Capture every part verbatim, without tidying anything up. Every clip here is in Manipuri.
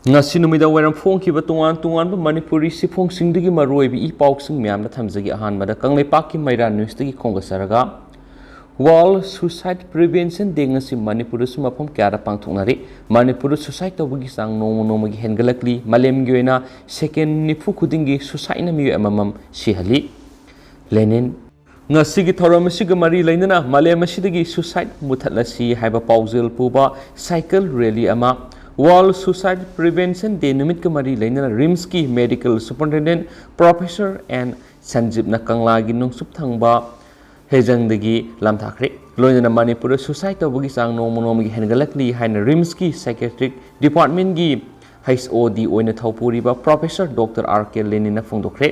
ꯉꯁꯤ ꯅꯨꯃꯤꯗꯥꯡ ꯋꯥꯏꯔꯝ ꯐꯣꯡꯈꯤꯕ ꯇꯣꯉꯥꯟ ꯇꯣꯉꯥꯟꯕ ꯃꯅꯤꯄꯨꯔꯤ ꯁꯤꯐꯣꯡꯁꯤꯡꯗꯒꯤ ꯃꯔꯨꯑꯣꯏꯕ ꯏ ꯄꯥꯎꯁꯤꯡ ꯃꯌꯥꯝꯗ ꯊꯝꯖꯒꯦ꯫ ꯑꯍꯥꯟꯕꯗ ꯀꯪꯂꯩꯄꯥꯛꯀꯤ ꯃꯩꯔꯥ ꯅ꯭ꯌꯨꯁꯇꯒꯤ ꯈꯣꯝꯒꯠꯆꯔꯒ, World Suicide Prevention Day ꯉꯁꯤ ꯃꯅꯤꯄꯨꯔꯗꯁꯨ ꯃꯐꯝ ꯀꯌꯥꯗ ꯄꯥꯡꯊꯣꯛꯅꯔꯤ꯫ ꯃꯅꯤꯄꯨꯔꯗ suicide ꯇꯧꯕꯒꯤ ꯆꯥꯡ ꯅꯣꯡꯃ ꯅꯣꯡꯃꯒꯤ ꯍꯦꯟꯒꯠꯂꯛꯂꯤ꯫ ꯃꯥꯂꯦꯝꯒꯤ ꯑꯣꯏꯅ second ꯅꯤꯐꯨ ꯈꯨꯗꯤꯡꯒꯤ suicideꯅ ꯃꯤꯑꯣꯏ ꯑꯃꯃꯝ ꯁꯤꯍꯜꯂꯤ꯫ ꯂꯦꯅꯤꯟ꯫ ꯉꯁꯤꯒꯤ ꯊꯧꯔꯝ ꯑꯁꯤꯒ ꯃꯔꯤ ꯂꯩꯅꯅ ꯃꯥꯂꯦꯝ ꯑꯁꯤꯗꯒꯤ suicide ꯃꯨꯊꯠꯂꯁꯤ ꯍꯥꯏꯕ ꯄꯥꯎꯖꯦꯜ ꯄꯨꯕ cycle rally ꯑꯃ World Suicide Prevention Day ꯅꯨꯃꯤꯠꯀ ꯃꯔꯤ ꯂꯩꯅꯅ RIMSꯀꯤ Medical Superintendent Professor N ꯁꯟꯖꯤꯞꯅ ꯀꯪꯂꯥꯒꯤ ꯅꯣꯡꯆꯨꯞ ꯊꯪꯕ ꯍꯦꯖꯪꯗꯒꯤ ꯂꯥꯟꯊꯥꯈ꯭ꯔꯦ꯫ ꯂꯣꯏꯅꯅ ꯃꯅꯤꯄꯨꯔꯗ suicide ꯇꯧꯕꯒꯤ ꯆꯥꯡ ꯅꯣꯡꯃ ꯅꯣꯡꯃꯒꯤ ꯍꯦꯟꯒꯠꯂꯛꯂꯤ ꯍꯥꯏꯅ RIMSꯀꯤ Psychiatric Departmentꯀꯤ H O D ꯑꯣꯏꯅ ꯊꯧꯄꯨꯔꯤꯕ Professor Doctor R K ꯂꯦꯅꯤꯟꯅ ꯐꯣꯡꯗꯣꯛꯈ꯭ꯔꯦ꯫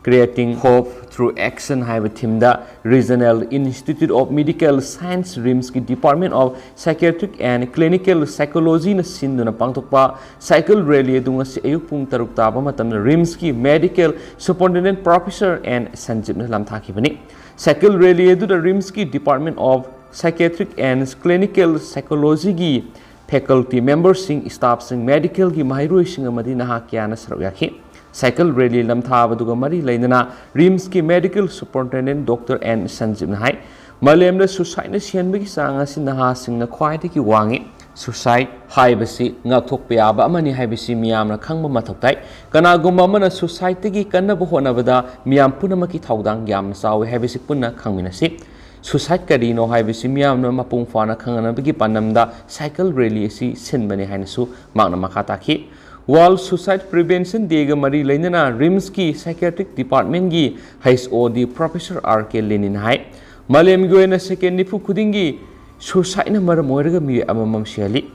Creating Hope Through Action ꯍꯥꯏꯕ themeꯗ Regional Institute of Medical Science RIMSꯀꯤ Department of Psychiatric and Clinical Psychologyꯅ ꯁꯤꯟꯗꯨꯅ ꯄꯥꯡꯊꯣꯛꯄ cycle rally ꯑꯗꯨ ꯉꯁꯤ ꯑꯌꯨꯛ ꯄꯨꯡ ꯇꯔꯨꯛ ꯇꯥꯕ ꯃꯇꯝꯗ RIMSꯀꯤ Medical Superintendent Professor N ꯁꯟꯖꯤꯞꯅ ꯂꯥꯟꯊꯥꯈꯤꯕꯅꯤ꯫ Cycle rally ꯑꯗꯨꯗ RIMSꯀꯤ Department of Psychiatric and Clinical Psychologyꯒꯤ faculty memberꯁꯤꯡ, staffꯁꯤꯡ, medicalꯒꯤ ꯃꯍꯩꯔꯣꯏꯁꯤꯡ ꯑꯃꯗꯤ ꯅꯍꯥ ꯀꯌꯥꯅ ꯁꯔꯨꯛ ꯌꯥꯈꯤ꯫ Cycle rally ꯂꯝꯊꯥꯕꯗꯨꯒ ꯃꯔꯤ ꯂꯩꯅꯅ RIMSꯀꯤ Medical Superintendent Doctor N ꯁꯟꯖꯤꯞꯅ ꯍꯥꯏ, ꯃꯥꯂꯦꯝꯗ suicideꯅ ꯁꯤꯍꯟꯕꯒꯤ ꯆꯥꯡ ꯑꯁꯤ ꯅꯍꯥꯁꯤꯡꯅ ꯈ꯭ꯋꯥꯏꯗꯒꯤ ꯋꯥꯡꯉꯤ꯫ Suicide ꯍꯥꯏꯕꯁꯤ ꯉꯥꯛꯊꯣꯛꯄ ꯌꯥꯕ ꯑꯃꯅꯤ ꯍꯥꯏꯕꯁꯤ ꯃꯤꯌꯥꯝꯅ ꯈꯪꯕ ꯃꯊꯧ ꯇꯥꯏ꯫ ꯀꯅꯥꯒꯨꯝꯕ ꯑꯃꯅ suicideꯇꯒꯤ ꯀꯟꯅꯕ ꯍꯣꯠꯅꯕꯗ ꯃꯤꯌꯥꯝ ꯄꯨꯝꯅꯃꯛꯀꯤ ꯊꯧꯗꯥꯡ ꯌꯥꯝꯅ ꯆꯥꯎꯏ ꯍꯥꯏꯕꯁꯤ ꯄꯨꯟꯅ ꯈꯪꯃꯤꯟꯅꯁꯤ꯫ Suicide ꯀꯔꯤꯅꯣ ꯍꯥꯏꯕꯁꯤ ꯃꯤꯌꯥꯝꯅ ꯃꯄꯨꯡ ꯐꯥꯅ ꯈꯪꯅꯅꯕꯒꯤ ꯄꯥꯟꯗꯝꯗ cycle rally ꯑꯁꯤ ꯁꯤꯟꯕꯅꯤ ꯍꯥꯏꯅꯁꯨ ꯃꯍꯥꯛꯅ ꯃꯈꯥ ꯇꯥꯈꯤ꯫ World Suicide Prevention Dayꯒ ꯃꯔꯤ ꯂꯩꯅꯅ RIMSꯀꯤ Psychiatric Departmentꯀꯤ H O D Professor R K ꯂꯦꯅꯤꯟ ꯍꯥꯏ, ꯃꯥꯂꯦꯝꯒꯤ ꯑꯣꯏꯅ second ꯅꯤꯐꯨ ꯈꯨꯗꯤꯡꯒꯤ suicideꯅ ꯃꯔꯝ ꯑꯣꯏꯔꯒ ꯃꯤꯑꯣꯏ ꯑꯃꯃꯝ ꯁꯤꯍꯜꯂꯤ꯫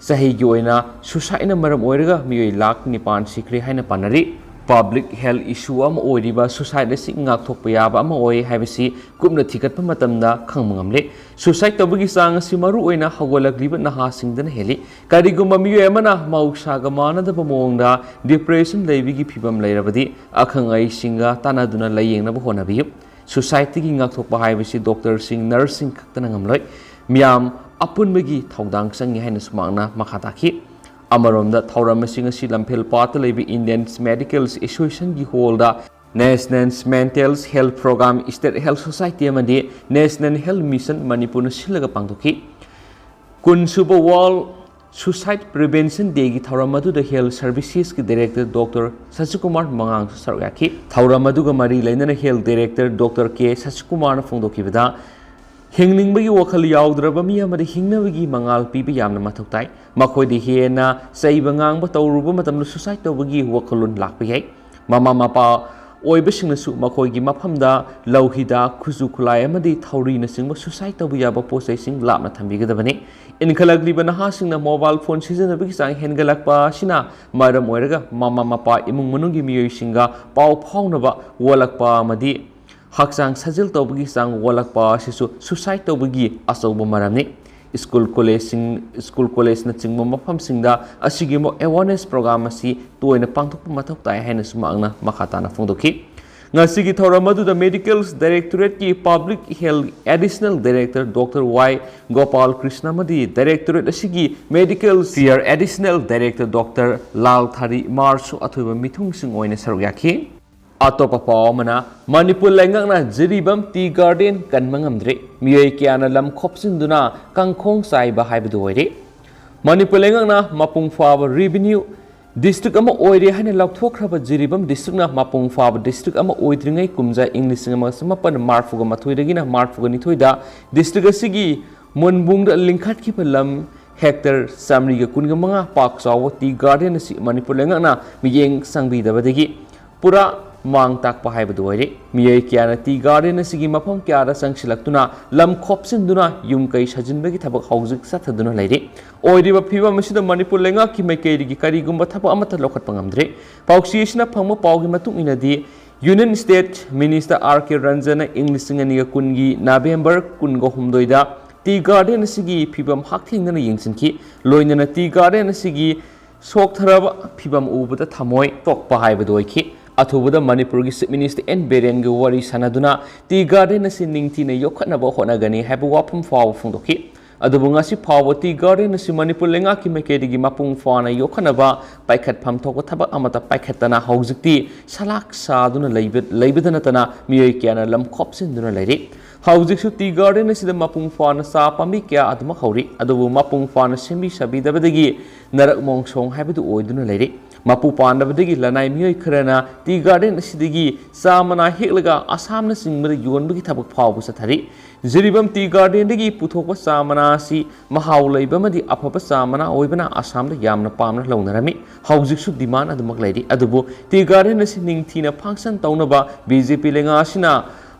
ꯆꯍꯤꯒꯤ ꯑꯣꯏꯅ suicideꯅ ꯃꯔꯝ ꯑꯣꯏꯔꯒ ꯃꯤꯑꯣꯏ ꯂꯥꯈ ꯅꯤꯄꯥꯟ ꯁꯤꯈ꯭ꯔꯦ ꯍꯥꯏꯅ ꯄꯥꯅꯔꯤ꯫ Public health issue ꯑꯃ ꯑꯣꯏꯔꯤꯕ suicide ꯑꯁꯤ ꯉꯥꯛꯊꯣꯛꯄ ꯌꯥꯕ ꯑꯃ ꯑꯣꯏ ꯍꯥꯏꯕꯁꯤ ꯀꯨꯞꯅ ꯊꯤꯒꯠꯄ ꯃꯇꯝꯗ ꯈꯪꯕ ꯉꯝꯂꯦ꯫ Suicide ꯇꯧꯕꯒꯤ ꯆꯥꯡ ꯑꯁꯤ ꯃꯔꯨꯑꯣꯏꯅ ꯍꯧꯒꯠꯂꯛꯂꯤꯕ ꯅꯍꯥꯁꯤꯡꯗꯅ ꯍꯦꯜꯂꯤ꯫ ꯀꯔꯤꯒꯨꯝꯕ ꯃꯤꯑꯣꯏ ꯑꯃꯅ ꯃꯍꯧꯁꯥꯒ ꯃꯥꯟꯅꯗꯕ ꯃꯑꯣꯡꯗ depression ꯂꯩꯕꯒꯤ ꯐꯤꯚꯝ ꯂꯩꯔꯕꯗꯤ, ꯑꯈꯪ ꯑꯍꯩꯁꯤꯡꯒ ꯇꯥꯟꯅꯗꯨꯅ ꯂꯥꯌꯦꯡꯅꯕ ꯍꯣꯠꯅꯕꯤꯌꯨ꯫ Suicideꯇꯒꯤ ꯉꯥꯛꯊꯣꯛꯄ ꯍꯥꯏꯕꯁꯤ doctorꯁꯤꯡ, nurseꯁꯤꯡ ꯈꯛꯇꯅ ꯉꯝꯂꯣꯏ꯫ ꯃꯤꯌꯥꯝ ꯑꯄꯨꯟꯕꯒꯤ ꯊꯧꯗꯥꯡ ꯆꯪꯏ ꯍꯥꯏꯅꯁꯨ ꯃꯍꯥꯛꯅ ꯃꯈꯥ ꯇꯥꯈꯤ꯫ ꯑꯃꯔꯣꯝꯗ, ꯊꯧꯔꯝ ꯑꯁꯤ ꯉꯁꯤ ꯂꯝꯐꯦꯜ ꯄꯥꯠꯇ ꯂꯩꯕ Indian Medical Associationꯒꯤ ꯍꯣꯜꯗ National Mental Health Program, State Health Society ꯑꯃꯗꯤ National Health Mission ꯃꯅꯤꯄꯨꯔꯅ ꯁꯤꯜꯂꯒ ꯄꯥꯡꯊꯣꯛꯈꯤ꯫ ꯀꯨꯟꯁꯨꯕ World Suicide Prevention Dayꯒꯤ ꯊꯧꯔꯝ ꯑꯗꯨꯗ Health Servicesꯀꯤ Director Doctor ꯁꯁꯤꯀꯨꯃꯥꯔ ꯃꯉꯥꯡꯁꯨ ꯁꯔꯨꯛ ꯌꯥꯈꯤ꯫ ꯊꯧꯔꯝ ꯑꯗꯨꯒ ꯃꯔꯤ ꯂꯩꯅꯅ Health Director Doctor ꯀꯦ ꯁꯁꯤꯀꯨꯃꯥꯔꯅ ꯐꯣꯡꯗꯣꯛꯈꯤꯕꯗ, ꯍꯤꯡꯅꯤꯡꯕꯒꯤ ꯋꯥꯈꯜ ꯌꯥꯎꯗ꯭ꯔꯕ ꯃꯤ ꯑꯃꯗ ꯍꯤꯡꯅꯕꯒꯤ ꯃꯉꯥꯜ ꯄꯤꯕ ꯌꯥꯝꯅ ꯃꯊꯧ ꯇꯥꯏ꯫ ꯃꯈꯣꯏꯗ ꯍꯦꯟꯅ ꯆꯩꯕ ꯉꯥꯡꯕ ꯇꯧꯔꯨꯕ ꯃꯇꯝꯗ suicide ꯇꯧꯕꯒꯤ ꯋꯥꯈꯜꯂꯣꯟ ꯂꯥꯛꯄ ꯌꯥꯏ꯫ ꯃꯃꯥ ꯃꯄꯥ ꯑꯣꯏꯕꯁꯤꯡꯅꯁꯨ ꯃꯈꯣꯏꯒꯤ ꯃꯐꯝꯗ ꯂꯧ ꯍꯤꯗꯥꯛ, ꯈꯨꯠꯁꯨ ꯈꯨꯠꯂꯥꯏ ꯑꯃꯗꯤ ꯊꯧꯔꯤꯅꯆꯤꯡꯕ suicide ꯇꯧꯕ ꯌꯥꯕ ꯄꯣꯠ ꯆꯩꯁꯤꯡ ꯂꯥꯞꯅ ꯊꯝꯕꯤꯒꯗꯕꯅꯤ꯫ ꯏꯟꯈꯠꯂꯛꯂꯤꯕ ꯅꯍꯥꯁꯤꯡꯅ mobile phone ꯁꯤꯖꯤꯟꯅꯕꯒꯤ ꯆꯥꯡ ꯍꯦꯟꯒꯠꯂꯛꯄ ꯑꯁꯤꯅ ꯃꯔꯝ ꯑꯣꯏꯔꯒ ꯃꯃꯥ ꯃꯄꯥ, ꯏꯃꯨꯡ ꯃꯅꯨꯡꯒꯤ ꯃꯤꯑꯣꯏꯁꯤꯡꯒ ꯄꯥꯎ ꯐꯥꯎꯅꯕ ꯋꯥꯠꯂꯛꯄ ꯑꯃꯗꯤ ꯍꯛꯆꯥꯡ ꯁꯥꯖꯦꯜ ꯇꯧꯕꯒꯤ ꯆꯥꯡ ꯋꯥꯠꯂꯛꯄ ꯑꯁꯤꯁꯨ suicide ꯇꯧꯕꯒꯤ ꯑꯆꯧꯕ ꯃꯔꯝꯅꯤ꯫ ꯁ꯭ꯀꯨꯜ ꯀꯣꯂꯦꯖꯁꯤꯡ, ꯁ꯭ꯀꯨꯜ ꯀꯣꯂꯦꯖꯅꯆꯤꯡꯕ ꯃꯐꯝꯁꯤꯡꯗ ꯑꯁꯤꯒꯨꯝꯕ awareness program ꯑꯁꯤ ꯇꯣꯏꯅ ꯄꯥꯡꯊꯣꯛꯄ ꯃꯊꯧ ꯇꯥꯏ ꯍꯥꯏꯅꯁꯨ ꯃꯍꯥꯛꯅ ꯃꯈꯥ ꯇꯥꯅ ꯐꯣꯡꯗꯣꯛꯈꯤ꯫ ꯉꯁꯤꯒꯤ ꯊꯧꯔꯝ ꯑꯗꯨꯗ Medical Directorateꯀꯤ Public Health Additional Director Doctor ꯋꯥꯏ ꯒꯣꯄꯥꯜ ꯀ꯭ꯔꯤꯁꯅ ꯑꯃꯗꯤ Directorate ꯑꯁꯤꯒꯤ Medical Affairs Additional Director Doctor ꯂꯥꯜ ꯊꯥꯔꯤ ꯃꯥꯔꯁꯨ ꯑꯊꯣꯏꯕ ꯃꯤꯊꯨꯡꯁꯤꯡ ꯑꯣꯏꯅ ꯁꯔꯨꯛ ꯌꯥꯈꯤ꯫ ꯑꯇꯣꯞꯄ ꯄꯥꯎ ꯑꯃꯅ, ꯃꯅꯤꯄꯨꯔ ꯂꯩꯉꯥꯛꯅ ꯖꯤꯔꯤꯕꯥꯝ Tea Garden ꯀꯟꯕ ꯉꯝꯗ꯭ꯔꯦ, ꯃꯤꯑꯣꯏ ꯀꯌꯥꯅ ꯂꯝ ꯈꯣꯞꯆꯤꯟꯗꯨꯅ ꯀꯥꯡꯈꯣꯡ ꯆꯥꯏꯕ ꯍꯥꯏꯕꯗꯨ ꯑꯣꯏꯔꯦ꯫ ꯃꯅꯤꯄꯨꯔ ꯂꯩꯉꯥꯛꯅ ꯃꯄꯨꯡ ꯐꯥꯕ revenue district ꯑꯃ ꯑꯣꯏꯔꯦ ꯍꯥꯏꯅ ꯂꯥꯎꯊꯣꯛꯈ꯭ꯔꯕ ꯖꯤꯔꯤꯕꯥꯝ districtꯅ ꯃꯄꯨꯡ ꯐꯥꯕ district ꯑꯃ ꯑꯣꯏꯗ꯭ꯔꯤꯉꯩ ꯀꯨꯝꯖꯥ ꯏꯪ ꯂꯤꯁꯤꯡ ꯑꯃ ꯆꯃꯥꯄꯟ ꯃꯔꯤꯐꯨꯒ ꯃꯥꯊꯣꯏꯗꯒꯤꯅ ꯃꯔꯤꯐꯨꯒ ꯅꯤꯊꯣꯏꯗ district ꯑꯁꯤꯒꯤ ꯃꯣꯟꯕꯨꯡꯗ ꯂꯤꯡꯈꯠꯈꯤꯕ ꯂꯝ hectare ꯆꯥꯃꯔꯤꯒ ꯀꯨꯟꯒ ꯃꯉꯥ ꯄꯥꯛ ꯆꯥꯎꯕ Tea Garden ꯑꯁꯤ ꯃꯅꯤꯄꯨꯔ ꯂꯩꯉꯥꯛꯅ ꯃꯤꯠꯌꯦꯡ ꯆꯪꯕꯤꯗꯕꯗꯒꯤ ꯄꯨꯔꯥ ꯃꯥꯡ ꯇꯥꯛꯄ ꯍꯥꯏꯕꯗꯨ ꯑꯣꯏꯔꯦ꯫ ꯃꯤꯑꯣꯏ ꯀꯌꯥꯅ Tea Garden ꯑꯁꯤꯒꯤ ꯃꯐꯝ ꯀꯌꯥꯗ ꯆꯪꯁꯤꯜꯂꯛꯇꯨꯅ ꯂꯝ ꯈꯣꯞꯆꯤꯟꯗꯨꯅ ꯌꯨꯝ ꯀꯩ ꯁꯥꯖꯤꯟꯕꯒꯤ ꯊꯕꯛ ꯍꯧꯖꯤꯛ ꯆꯠꯊꯗꯨꯅ ꯂꯩꯔꯤ꯫ ꯑꯣꯏꯔꯤꯕ ꯐꯤꯕꯝ ꯑꯁꯤꯗ ꯃꯅꯤꯄꯨꯔ ꯂꯩꯉꯥꯛꯀꯤ ꯃꯥꯏꯀꯩꯗꯒꯤ ꯀꯔꯤꯒꯨꯝꯕ ꯊꯕꯛ ꯑꯃꯠꯇ ꯂꯧꯈꯠꯄ ꯉꯝꯗ꯭ꯔꯦ꯫ ꯄꯥꯎꯆꯦ ꯑꯁꯤꯅ ꯐꯪꯕ ꯄꯥꯎꯒꯤ ꯃꯇꯨꯡ ꯏꯟꯅꯗꯤ, Union State Minister ꯑꯥꯔ ꯀꯦ ꯔꯟꯖꯟꯅ ꯏꯪ ꯂꯤꯁꯤꯡ ꯑꯅꯤꯒ ꯀꯨꯟꯒꯤ November ꯀꯨꯟꯒ ꯍꯨꯝꯗꯣꯏꯗ Tea Garden ꯑꯁꯤꯒꯤ ꯐꯤꯕꯝ ꯍꯛꯊꯦꯡꯅꯅ ꯌꯦꯡꯁꯤꯟꯈꯤ꯫ ꯂꯣꯏꯅꯅ Tea Garden ꯑꯁꯤꯒꯤ ꯁꯣꯛꯊꯔꯕ ꯐꯤꯕꯝ ꯎꯕꯗ ꯊꯃꯣꯏ ꯁꯣꯛꯄ ꯍꯥꯏꯕꯗꯨ ꯑꯣꯏꯈꯤ꯫ ꯑꯊꯨꯕꯗ ꯃꯅꯤꯄꯨꯔꯒꯤ Chief Minister ꯑꯦꯟ ꯕꯤꯔꯦꯟꯒ ꯋꯥꯔꯤ ꯁꯥꯟꯅꯗꯨꯅ Tea Garden ꯑꯁꯤ ꯅꯤꯡꯊꯤꯅ ꯌꯣꯛꯈꯠꯅꯕ ꯍꯣꯠꯅꯒꯅꯤ ꯍꯥꯏꯕ ꯋꯥꯐꯝ ꯐꯥꯎꯕ ꯐꯣꯡꯗꯣꯛꯈꯤ꯫ ꯑꯗꯨꯕꯨ ꯉꯁꯤ ꯐꯥꯎꯕ ꯇꯤ ꯒꯥꯔꯗꯦꯟ ꯑꯁꯤ ꯃꯅꯤꯄꯨꯔ ꯂꯩꯉꯥꯛꯀꯤ ꯃꯥꯏꯀꯩꯗꯒꯤ ꯃꯄꯨꯡ ꯐꯥꯅ ꯌꯣꯛꯈꯠꯅꯕ ꯄꯥꯏꯈꯠꯐꯝ ꯊꯣꯛꯄ ꯊꯕꯛ ꯑꯃꯠꯇ ꯄꯥꯏꯈꯠꯇꯅ ꯍꯧꯖꯤꯛꯇꯤ ꯁꯂꯥꯛ ꯁꯥꯗꯨꯅ ꯂꯩꯕ-, ꯂꯩꯕꯗ ꯅꯠꯇꯅ ꯃꯤꯑꯣꯏ ꯀꯌꯥꯅ ꯂꯝ ꯈꯣꯞꯆꯤꯟꯗꯨꯅ ꯂꯩꯔꯤ꯫ ꯍꯧꯖꯤꯛꯁꯨ ꯇꯤ ꯒꯥꯔꯗꯦꯟ ꯑꯁꯤꯗ ꯃꯄꯨꯡ ꯐꯥꯅ ꯆꯥ ꯄꯥꯝꯕꯤ ꯀꯌꯥ ꯑꯗꯨꯃꯛ ꯍꯧꯔꯤ, ꯑꯗꯨꯕꯨ ꯃꯄꯨꯡ ꯐꯥꯅ ꯁꯦꯝꯕꯤ ꯁꯥꯕꯤꯗꯕꯗꯒꯤ ꯅꯔꯛ ꯃꯣꯡꯁꯣꯡ ꯍꯥꯏꯕꯗꯨ ꯑꯣꯏꯗꯨꯅ ꯂꯩꯔꯤ꯫ ꯃꯄꯨ ꯄꯥꯟꯗꯕꯗꯒꯤ ꯂꯅꯥꯏ ꯃꯤꯑꯣꯏ ꯈꯔꯅ ꯇꯤ ꯒꯥꯔꯗꯦꯟ ꯑꯁꯤꯗꯒꯤ ꯆꯥ ꯃꯅꯥ ꯍꯦꯛꯂꯒ ꯑꯁꯥꯝꯅꯆꯤꯡꯕꯗ ꯌꯣꯟꯕꯒꯤ ꯊꯕꯛ ꯐꯥꯎꯕ ꯆꯠꯊꯔꯤ꯫ ꯖꯤꯔꯤꯕꯥꯝ ꯇꯤ ꯒꯥꯔꯗꯦꯟꯗꯒꯤ ꯄꯨꯊꯣꯛꯄ ꯆꯥ ꯃꯅꯥ ꯑꯁꯤ ꯃꯍꯥꯎ ꯂꯩꯕ ꯑꯃꯗꯤ ꯑꯐꯕ ꯆꯥ ꯃꯅꯥ ꯑꯣꯏꯕꯅ ꯑꯁꯥꯝꯗ ꯌꯥꯝꯅ ꯄꯥꯝꯅ ꯂꯧꯅꯔꯝꯃꯤ꯫ ꯍꯧꯖꯤꯛꯁꯨ demand ꯑꯗꯨꯃꯛ ꯂꯩꯔꯤ꯫ ꯑꯗꯨꯕꯨ ꯇꯤ ꯒꯥꯔꯗꯦꯟ ꯑꯁꯤ ꯅꯤꯡꯊꯤꯅ function ꯇꯧꯅꯕ ꯕꯤ ꯖꯦ ꯄꯤ ꯂꯩꯉꯥꯛ ꯑꯁꯤꯅ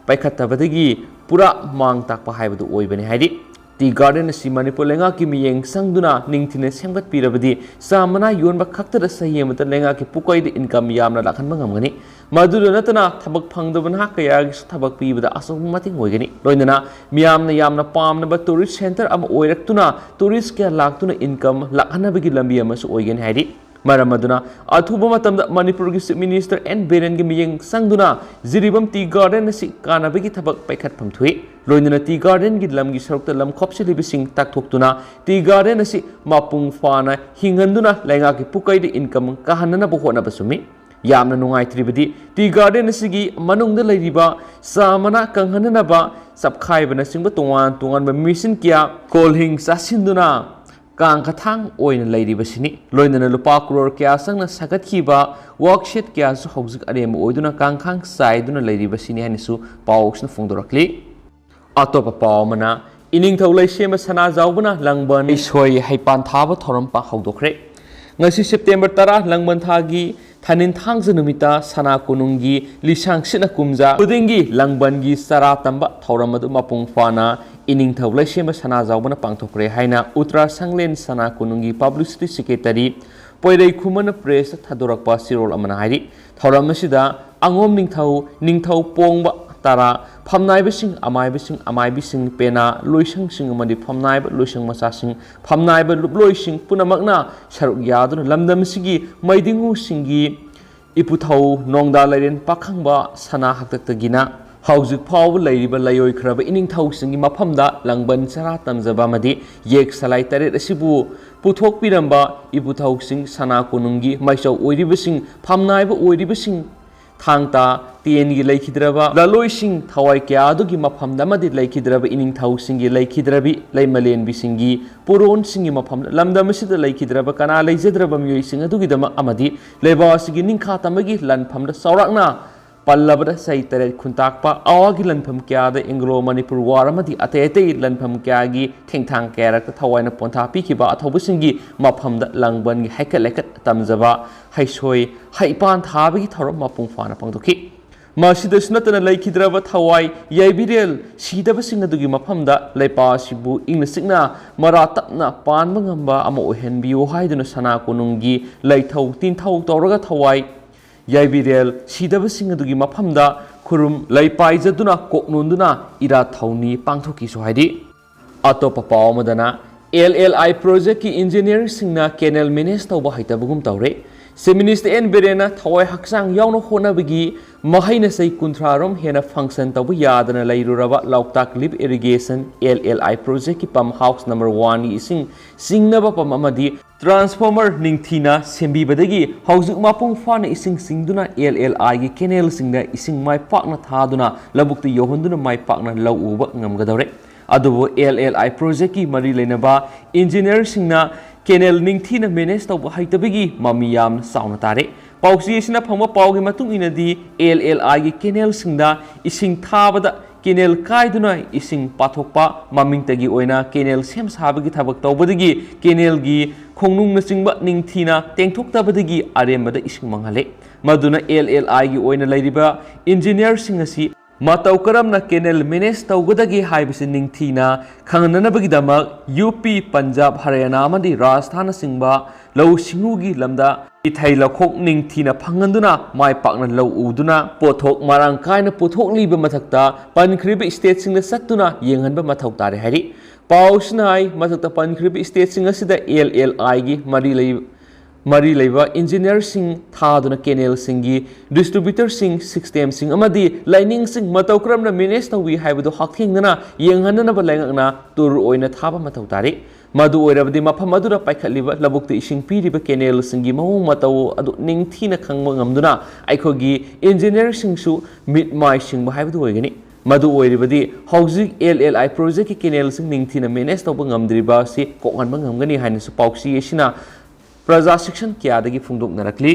ꯄꯥꯏꯈꯠꯇꯕꯗꯒꯤ ꯄꯨꯔꯥ ꯃꯥꯡ ꯇꯥꯛꯄ ꯍꯥꯏꯕꯗꯨ ꯑꯣꯏꯕꯅꯤ ꯍꯥꯏꯔꯤ꯫ ꯇꯤ ꯒꯥꯔꯗꯦꯟ ꯑꯁꯤ ꯃꯅꯤꯄꯨꯔ ꯂꯩꯉꯥꯛꯀꯤ ꯃꯤꯠꯌꯦꯡ ꯆꯪꯗꯨꯅ ꯅꯤꯡꯊꯤꯅ ꯁꯦꯝꯒꯠꯄꯤꯔꯕꯗꯤ ꯆꯥ ꯃꯅꯥ ꯌꯣꯟꯕ ꯈꯛꯇꯗ ꯆꯍꯤ ꯑꯃꯗ ꯂꯩꯉꯥꯛꯀꯤ ꯄꯨꯀꯩꯗ income ꯌꯥꯝꯅ ꯂꯥꯛꯍꯟꯕ ꯉꯝꯒꯅꯤ꯫ ꯃꯗꯨꯗ ꯅꯠꯇꯅ ꯊꯕꯛ ꯐꯪꯗꯕ ꯅꯍꯥ ꯀꯌꯥꯒꯤꯁꯨ ꯊꯕꯛ ꯄꯤꯕꯗ ꯑꯆꯧꯕ ꯃꯇꯦꯡ ꯑꯣꯏꯒꯅꯤ꯫ ꯂꯣꯏꯅꯅ ꯃꯤꯌꯥꯝꯅ ꯌꯥꯝꯅ ꯄꯥꯝꯅꯕ tourist centre ꯑꯃ ꯑꯣꯏꯔꯛꯇꯨꯅ tourist ꯀꯌꯥ ꯂꯥꯛꯇꯨꯅ income ꯂꯥꯛꯍꯟꯅꯕꯒꯤ ꯂꯝꯕꯤ ꯑꯃꯁꯨ ꯑꯣꯏꯒꯅꯤ ꯍꯥꯏꯔꯤ꯫ ꯃꯔꯝ ꯑꯗꯨꯅ ꯑꯊꯨꯕ ꯃꯇꯝꯗ ꯃꯅꯤꯄꯨꯔꯒꯤ Chief Minister ꯑꯦꯟ ꯕꯤꯔꯦꯟꯒꯤ ꯃꯤꯠꯌꯦꯡ ꯆꯪꯗꯨꯅ ꯖꯤꯔꯤꯕꯥꯝ ꯇꯤ ꯒꯥꯔꯗꯦꯟ ꯑꯁꯤ ꯀꯥꯟꯅꯕꯒꯤ ꯊꯕꯛ ꯄꯥꯏꯈꯠꯐꯝ ꯊꯣꯛꯏ꯫ ꯂꯣꯏꯅꯅ ꯇꯤ ꯒꯥꯔꯗꯦꯟꯒꯤ ꯂꯝꯒꯤ ꯁꯔꯨꯛꯇ ꯂꯝ ꯈꯣꯞꯆꯤꯜꯂꯤꯕꯁꯤꯡ ꯇꯥꯛꯊꯣꯛꯇꯨꯅ ꯇꯤ ꯒꯥꯔꯗꯦꯟ ꯑꯁꯤ ꯃꯄꯨꯡ ꯐꯥꯅ ꯍꯤꯡꯍꯟꯗꯨꯅ ꯂꯩꯉꯥꯛꯀꯤ ꯄꯨꯀꯩꯗ income ꯀꯥꯍꯟꯅꯅꯕ ꯍꯣꯠꯅꯕ ꯆꯨꯝꯃꯤ꯫ ꯌꯥꯝꯅ ꯅꯨꯡꯉꯥꯏꯇ꯭ꯔꯤꯕꯗꯤ ꯇꯤ ꯒꯥꯔꯗꯦꯟ ꯑꯁꯤꯒꯤ ꯃꯅꯨꯡꯗ ꯂꯩꯔꯤꯕ ꯆꯥ ꯃꯅꯥ ꯀꯪꯍꯟꯅꯅꯕ ꯆꯞꯈꯥꯏꯕꯅꯆꯤꯡꯕ ꯇꯣꯉꯥꯟ ꯇꯣꯉꯥꯟꯕ machine ꯀꯌꯥ, ꯀꯣꯜꯍꯤꯡ ꯆꯥꯁꯤꯟꯗꯨꯅ ꯀꯥꯡꯈꯊꯥꯡ ꯑꯣꯏꯅ ꯂꯩꯔꯤꯕꯁꯤꯅꯤ꯫ ꯂꯣꯏꯅꯅ ꯂꯨꯄꯥ ꯀ꯭ꯔꯣꯔ ꯀꯌꯥ ꯆꯪꯅ ꯁꯥꯒꯠꯈꯤꯕ work shed ꯀꯌꯥꯁꯨ ꯍꯧꯖꯤꯛ ꯑꯔꯦꯝꯕ ꯑꯣꯏꯗꯨꯅ ꯀꯥꯡꯈꯥꯡ ꯆꯥꯏꯗꯨꯅ ꯂꯩꯔꯤꯕꯁꯤꯅꯤ ꯍꯥꯏꯅꯁꯨ ꯄꯥꯎꯁꯤꯅ ꯐꯣꯡꯗꯣꯔꯛꯂꯤ꯫ ꯑꯇꯣꯞꯄ ꯄꯥꯎ ꯑꯃꯅ, ꯏꯅꯤꯡꯊꯧ ꯂꯩꯁꯦꯝꯕ ꯁꯅꯥꯖꯥꯎꯕꯅ ꯂꯪꯕꯟ ꯂꯩꯁꯣꯏ ꯍꯩꯄꯥꯟ ꯊꯥꯕ ꯊꯧꯔꯝ ꯄꯥꯡ ꯍꯧꯗꯣꯛꯈ꯭ꯔꯦ꯫ ꯉꯁꯤ September ꯇꯔꯥ, ꯂꯪꯕꯟ ꯊꯥꯒꯤ ꯊꯥꯅꯤꯟ ꯊꯥꯡꯖ ꯅꯨꯃꯤꯠꯇ ꯁꯅꯥ ꯀꯣꯅꯨꯡꯒꯤ ꯂꯤꯁꯥꯡ ꯁꯤꯠꯅ ꯀꯨꯝꯖꯥ ꯈꯨꯗꯤꯡꯒꯤ ꯂꯪꯕꯟꯒꯤ ꯆꯔꯥ ꯇꯝꯕ ꯊꯧꯔꯝ ꯑꯗꯨ ꯃꯄꯨꯡ ꯐꯥꯅ ꯏꯅꯤꯡꯊꯧ ꯂꯩꯁꯦꯝꯕ ꯁꯅꯥꯖꯥꯎꯕꯅ ꯄꯥꯡꯊꯣꯛꯈ꯭ꯔꯦ ꯍꯥꯏꯅ ꯎꯇ꯭ꯔꯥ ꯁꯪꯂꯦꯟ ꯁꯅꯥ ꯀꯣꯅꯨꯡꯒꯤ publicity secretary ꯄꯣꯏꯔꯩ ꯈꯨꯃꯟꯅ press ꯊꯥꯗꯣꯔꯛꯄ ꯆꯦꯔꯣꯜ ꯑꯃꯅ ꯍꯥꯏꯔꯤ꯫ ꯊꯧꯔꯝ ꯑꯁꯤꯗ ꯑꯉꯣꯝ ꯅꯤꯡꯊꯧ, ꯅꯤꯡꯊꯧ ꯄꯣꯡꯕ ꯇꯔꯥ, ꯐꯝꯅꯥꯏꯕꯁꯤꯡ, ꯑꯃꯥꯏꯕꯁꯤꯡ, ꯑꯃꯥꯏꯕꯤꯁꯤꯡ, ꯄꯦꯅꯥ ꯂꯣꯏꯁꯪꯁꯤꯡ ꯑꯃꯗꯤ ꯐꯝꯅꯥꯏꯕ ꯂꯣꯏꯁꯪ ꯃꯆꯥꯁꯤꯡ, ꯐꯝꯅꯥꯏꯕ ꯂꯨꯞꯂꯣꯏꯁꯤꯡ ꯄꯨꯝꯅꯃꯛꯅ ꯁꯔꯨꯛ ꯌꯥꯗꯨꯅ ꯂꯝꯗꯝ ꯑꯁꯤꯒꯤ ꯃꯩꯗꯤꯡꯉꯨꯁꯤꯡꯒꯤ ꯏꯄꯨꯊꯧ ꯅꯣꯡꯗꯥ ꯂꯩꯔꯦꯟ ꯄꯥꯈꯪꯕ ꯁꯅꯥ ꯍꯥꯛꯇꯛꯇꯒꯤꯅ ꯍꯧꯖꯤꯛ ꯐꯥꯎꯕ ꯂꯩꯔꯤꯕ ꯂꯩꯑꯣꯏꯈ꯭ꯔꯕ ꯏꯅꯤꯡꯊꯧꯁꯤꯡꯒꯤ ꯃꯐꯝꯗ ꯂꯥꯡꯕꯟ ꯁꯔꯥ ꯇꯝꯖꯕ ꯑꯃꯗꯤ ꯌꯦꯛ ꯁꯂꯥꯏ ꯇꯔꯦꯠ ꯑꯁꯤꯕꯨ ꯄꯨꯊꯣꯛꯄꯤꯔꯝꯕ ꯏꯄꯨꯊꯧꯁꯤꯡ ꯁꯅꯥ ꯀꯣꯅꯨꯡꯒꯤ ꯃꯥꯏꯆꯧ ꯑꯣꯏꯔꯤꯕꯁꯤꯡ, ꯐꯝꯅꯥꯏꯕ ꯑꯣꯏꯔꯤꯕꯁꯤꯡ, ꯊꯥꯡ ꯇꯥ ꯇꯦꯟꯒꯤ ꯂꯩꯈꯤꯗ꯭ꯔꯕ ꯂꯥꯂꯣꯏꯁꯤꯡ, ꯊꯋꯥꯏ ꯀꯌꯥ ꯑꯗꯨꯒꯤ ꯃꯐꯝꯗ ꯑꯃꯗꯤ ꯂꯩꯈꯤꯗ꯭ꯔꯕ ꯏꯅꯤꯡꯊꯧꯁꯤꯡꯒꯤ ꯂꯩꯈꯤꯗ꯭ꯔꯕꯤ ꯂꯩꯃꯂꯦꯟꯕꯤꯁꯤꯡꯒꯤ ꯄꯨꯔꯣꯟꯁꯤꯡꯒꯤ ꯃꯐꯝꯗ ꯂꯝꯗꯝ ꯑꯁꯤꯗ ꯂꯩꯈꯤꯗ꯭ꯔꯕ ꯀꯅꯥ ꯂꯩꯖꯗ꯭ꯔꯕ ꯃꯤꯑꯣꯏꯁꯤꯡ ꯑꯗꯨꯒꯤꯗꯃꯛ ꯑꯃꯗꯤ ꯂꯩꯕꯥꯛ ꯑꯁꯤꯒꯤ ꯅꯤꯡꯈꯥ ꯇꯝꯕꯒꯤ ꯂꯥꯟꯐꯝꯗ ꯆꯥꯎꯔꯥꯛꯅ ꯄꯜꯂꯕꯗ ꯆꯍꯤ ꯇꯔꯦꯠ ꯈꯨꯟꯇꯥꯛꯄ ꯑꯋꯥꯒꯤ ꯂꯥꯟꯐꯝ ꯀꯌꯥꯗ ꯑꯦꯡꯒ꯭ꯂꯣ ꯃꯅꯤꯄꯨꯔ ꯋꯥꯔ ꯑꯃꯗꯤ ꯑꯇꯩ ꯑꯇꯩ ꯂꯥꯟꯐꯝ ꯀꯌꯥꯒꯤ ꯊꯦꯡꯊꯥꯡ ꯀꯌꯥꯔꯛꯇ ꯊꯋꯥꯏꯅ ꯄꯣꯟꯊꯥ ꯄꯤꯈꯤꯕ ꯑꯊꯧꯕꯁꯤꯡꯒꯤ ꯃꯐꯝꯗ ꯂꯥꯡꯕꯟꯒꯤ ꯍꯩꯀꯠ ꯂꯩꯀꯠ ꯇꯝꯖꯕ ꯍꯩꯁꯣꯏ ꯍꯩꯄꯥꯟ ꯊꯥꯕꯒꯤ ꯊꯧꯔꯝ ꯃꯄꯨꯡ ꯐꯥꯅ ꯄꯥꯡꯊꯣꯛꯈꯤ꯫ ꯃꯁꯤꯗꯁꯨ ꯅꯠꯇꯅ ꯂꯩꯈꯤꯗ꯭ꯔꯕ ꯊꯋꯥꯏ ꯌꯥꯏꯕꯤꯔꯦꯜ ꯁꯤꯗꯕꯁꯤꯡ ꯑꯗꯨꯒꯤ ꯃꯐꯝꯗ ꯂꯩꯄꯥꯛ ꯑꯁꯤꯕꯨ ꯏꯪꯅ ꯆꯤꯛꯅ ꯃꯔꯥ ꯇꯞꯅ ꯄꯥꯟꯕ ꯉꯝꯕ ꯑꯃ ꯑꯣꯏꯍꯟꯕꯤꯌꯨ ꯍꯥꯏꯗꯨꯅ ꯁꯅꯥ ꯀꯣꯅꯨꯡꯒꯤ ꯂꯩꯊꯧ ꯇꯤꯟꯊꯧ ꯇꯧꯔꯒ ꯊꯋꯥꯏ ꯌꯥꯏꯕꯤꯔꯦꯜ ꯁꯤꯗꯕꯁꯤꯡ ꯑꯗꯨꯒꯤ ꯃꯐꯝꯗ ꯈꯨꯔꯨꯝ ꯂꯩ ꯄꯥꯏꯖꯗꯨꯅ ꯀꯣꯛ ꯅꯣꯟꯗꯨꯅ ꯏꯔꯥꯠ ꯊꯧꯅꯤ ꯄꯥꯡꯊꯣꯛꯈꯤꯁꯨ ꯍꯥꯏꯔꯤ꯫ ꯑꯇꯣꯞꯄ ꯄꯥꯎ ꯑꯃꯗꯅ, ꯑꯦꯜ ꯑꯦꯜ ꯑꯥꯏ ꯄ꯭ꯔꯣꯖꯦꯛꯀꯤ ꯏꯟꯖꯤꯅꯤꯌꯔꯁꯤꯡꯅ ꯀꯦꯅꯦꯜ ꯃꯦꯅꯦꯖ ꯇꯧꯕ ꯍꯩꯇꯕꯒꯨꯝ ꯇꯧꯔꯦ꯫ ꯆꯤꯐ ꯃꯤꯅꯤꯁꯇꯔ ꯑꯦꯟ ꯕꯤꯔꯦꯟꯅ ꯊꯋꯥꯏ ꯍꯛꯆꯥꯡ ꯌꯥꯎꯅ ꯍꯣꯠꯅꯕꯒꯤ ꯃꯍꯩꯅ ꯆꯍꯤ ꯀꯨꯟꯊ꯭ꯔꯥ ꯔꯣꯝ ꯍꯦꯟꯅ ꯐꯪꯁꯟ ꯇꯧꯕ ꯌꯥꯗꯅ ꯂꯩꯔꯨꯔꯕ ꯂꯣꯛꯇꯥꯛ ꯂꯤꯐ ꯏꯔꯤꯒꯦꯁꯟ, ꯑꯦꯜ ꯑꯦꯜ ꯑꯥꯏ ꯄ꯭ꯔꯣꯖꯦꯛꯀꯤ ꯄꯝ ꯍꯥꯎꯁ ꯅꯝꯕꯔ ꯋꯥꯟꯒꯤ ꯏꯁꯤꯡ ꯆꯤꯡꯅꯕ ꯄꯝ ꯑꯃꯗꯤ ꯇ꯭ꯔꯥꯟꯁꯐꯣꯔꯃꯔ ꯅꯤꯡꯊꯤꯅ ꯁꯦꯝꯕꯤꯕꯗꯒꯤ ꯍꯧꯖꯤꯛ ꯃꯄꯨꯡ ꯐꯥꯅ ꯏꯁꯤꯡ ꯆꯤꯡꯗꯨꯅ ꯑꯦꯜ ꯑꯦꯜ ꯑꯥꯏꯒꯤ ꯀꯦꯅꯦꯜꯁꯤꯡꯗ ꯏꯁꯤꯡ ꯃꯥꯏ ꯄꯥꯛꯅ ꯊꯥꯗꯨꯅ ꯂꯧꯕꯨꯛꯇ ꯌꯧꯍꯟꯗꯨꯅ ꯃꯥꯏ ꯄꯥꯛꯅ ꯂꯧ ꯎꯕ ꯉꯝꯒꯗꯧꯔꯦ꯫ ꯑꯗꯨꯕꯨ ꯑꯦꯜ ꯑꯦꯜ ꯑꯥꯏ ꯄ꯭ꯔꯣꯖꯦꯛꯀꯤ ꯃꯔꯤ ꯂꯩꯅꯕ ꯏꯟꯖꯤꯅꯤꯌꯔꯁꯤꯡꯅ ꯀꯦꯅꯦꯜ ꯅꯤꯡꯊꯤꯅ ꯃꯦꯅꯦꯖ ꯇꯧꯕ ꯍꯩꯇꯕꯒꯤ ꯃꯃꯤ ꯌꯥꯝꯅ ꯆꯥꯎꯅ ꯇꯥꯔꯦ꯫ ꯄꯥꯎꯆꯦ ꯑꯁꯤꯅ ꯐꯪꯕ ꯄꯥꯎꯒꯤ ꯃꯇꯨꯡ ꯏꯟꯅꯗꯤ, ꯑꯦꯜ ꯑꯦꯜ ꯑꯥꯏꯒꯤ ꯀꯦꯅꯦꯜꯁꯤꯡꯗ ꯏꯁꯤꯡ ꯊꯥꯕꯗ ꯀꯦꯅꯦꯜ ꯀꯥꯏꯗꯨꯅ ꯏꯁꯤꯡ ꯄꯥꯊꯣꯛꯄ, ꯃꯃꯤꯡꯇꯒꯤ ꯑꯣꯏꯅ ꯀꯦꯅꯦꯜ ꯁꯦꯝ ꯁꯥꯕꯒꯤ ꯊꯕꯛ ꯇꯧꯕꯗꯒꯤ ꯀꯦꯅꯦꯜꯒꯤ ꯈꯣꯡꯅꯨꯡꯅꯆꯤꯡꯕ ꯅꯤꯡꯊꯤꯅ ꯇꯦꯡꯊꯣꯛꯇꯕꯗꯒꯤ ꯑꯔꯦꯝꯕꯗ ꯏꯁꯤꯡ ꯃꯥꯡꯍꯜꯂꯦ꯫ ꯃꯗꯨꯅ ꯑꯦꯜ ꯑꯦꯜ ꯑꯥꯏꯒꯤ ꯑꯣꯏꯅ ꯂꯩꯔꯤꯕ ꯏꯟꯖꯤꯅꯤꯌꯔꯁꯤꯡ ꯑꯁꯤ ꯃꯇꯧ ꯀꯔꯝꯅ ꯀꯦꯅꯦꯜ ꯃꯦꯅꯦꯖ ꯇꯧꯒꯗꯒꯦ ꯍꯥꯏꯕꯁꯤ ꯅꯤꯡꯊꯤꯅ ꯈꯪꯍꯟꯅꯕꯒꯤꯗꯃꯛ ꯌꯨ ꯄꯤ, ꯄꯟꯖꯥꯕ, ꯍꯔꯤꯌꯥꯅꯥ ꯑꯃꯗꯤ ꯔꯥꯖꯁꯊꯥꯟꯅꯆꯤꯡꯕ ꯂꯧꯎ ꯁꯤꯡꯎꯒꯤ ꯂꯝꯗ ꯏꯊꯩ ꯂꯧꯈꯣꯛ ꯅꯤꯡꯊꯤꯅ ꯐꯪꯍꯟꯗꯨꯅ ꯃꯥꯏ ꯄꯥꯛꯅ ꯂꯧ ꯎꯗꯨꯅ ꯄꯣꯠꯊꯣꯛ ꯃꯔꯥꯡ ꯀꯥꯏꯅ ꯄꯨꯊꯣꯛꯂꯤꯕ ꯃꯊꯛꯇ ꯄꯟꯈ꯭ꯔꯤꯕ ꯁ꯭ꯇꯦꯠꯁꯤꯡꯗ ꯆꯠꯇꯨꯅ ꯌꯦꯡꯍꯟꯕ ꯃꯊꯧ ꯇꯥꯔꯦ ꯍꯥꯏꯔꯤ꯫ ꯄꯥꯎꯁꯤꯅ ꯍꯥꯏ, ꯃꯊꯛꯇ ꯄꯟꯈ꯭ꯔꯤꯕ ꯁ꯭ꯇꯦꯠꯁꯤꯡ ꯑꯁꯤꯗ ꯑꯦꯜ ꯑꯦꯜ ꯑꯥꯏꯒꯤ ꯃꯔꯤ ꯂꯩ-, ꯃꯔꯤ ꯂꯩꯕ ꯏꯟꯖꯤꯅꯤꯌꯔꯁꯤꯡ ꯊꯥꯗꯨꯅ ꯀꯦꯅꯦꯜꯁꯤꯡꯒꯤ ꯗꯤꯁꯇ꯭ꯔꯤꯕ꯭ꯌꯨꯇꯔꯁꯤꯡ, ꯁꯤꯁꯇꯦꯝꯁꯤꯡ ꯑꯃꯗꯤ ꯂꯥꯏꯅꯤꯡꯁꯤꯡ ꯃꯇꯧ ꯀꯔꯝꯅ ꯃꯦꯅꯦꯖ ꯇꯧꯏ ꯍꯥꯏꯕꯗꯨ ꯍꯛꯊꯦꯡꯅꯅ ꯌꯦꯡꯍꯟꯅꯅꯕ ꯂꯩꯉꯥꯛꯅ ꯇꯨꯔ ꯑꯣꯏꯅ ꯊꯥꯕ ꯃꯊꯧ ꯇꯥꯔꯤ꯫ ꯃꯗꯨ ꯑꯣꯏꯔꯕꯗꯤ ꯃꯐꯝ ꯑꯗꯨꯗ ꯄꯥꯏꯈꯠꯂꯤꯕ ꯂꯧꯕꯨꯛꯇ ꯏꯁꯤꯡ ꯄꯤꯔꯤꯕ ꯀꯦꯅꯦꯜꯁꯤꯡꯒꯤ ꯃꯑꯣꯡ ꯃꯇꯧ ꯑꯗꯨ ꯅꯤꯡꯊꯤꯅ ꯈꯪꯕ ꯉꯝꯗꯨꯅ ꯑꯩꯈꯣꯏꯒꯤ ꯏꯟꯖꯤꯅꯤꯌꯔꯁꯤꯡꯁꯨ ꯃꯤꯠ ꯃꯥꯏ ꯁꯤꯡꯕ ꯍꯥꯏꯕꯗꯨ ꯑꯣꯏꯒꯅꯤ꯫ ꯃꯗꯨ ꯑꯣꯏꯔꯕꯗꯤ ꯍꯧꯖꯤꯛ ꯑꯦꯜ ꯑꯦꯜ ꯑꯥꯏ ꯄ꯭ꯔꯣꯖꯦꯛꯀꯤ ꯀꯦꯅꯦꯜꯁꯤꯡ ꯅꯤꯡꯊꯤꯅ ꯃꯦꯅꯦꯖ ꯇꯧꯕ ꯉꯝꯗ꯭ꯔꯤꯕ ꯑꯁꯤ ꯀꯣꯛꯍꯟꯕ ꯉꯝꯒꯅꯤ ꯍꯥꯏꯅꯁꯨ ꯄꯥꯎꯆꯦ ꯑꯁꯤꯅ ꯄ꯭ꯔꯖꯥ ꯁꯦꯛꯁꯟ ꯀꯌꯥꯗꯒꯤ ꯐꯣꯡꯗꯣꯛꯅꯔꯛꯂꯤ꯫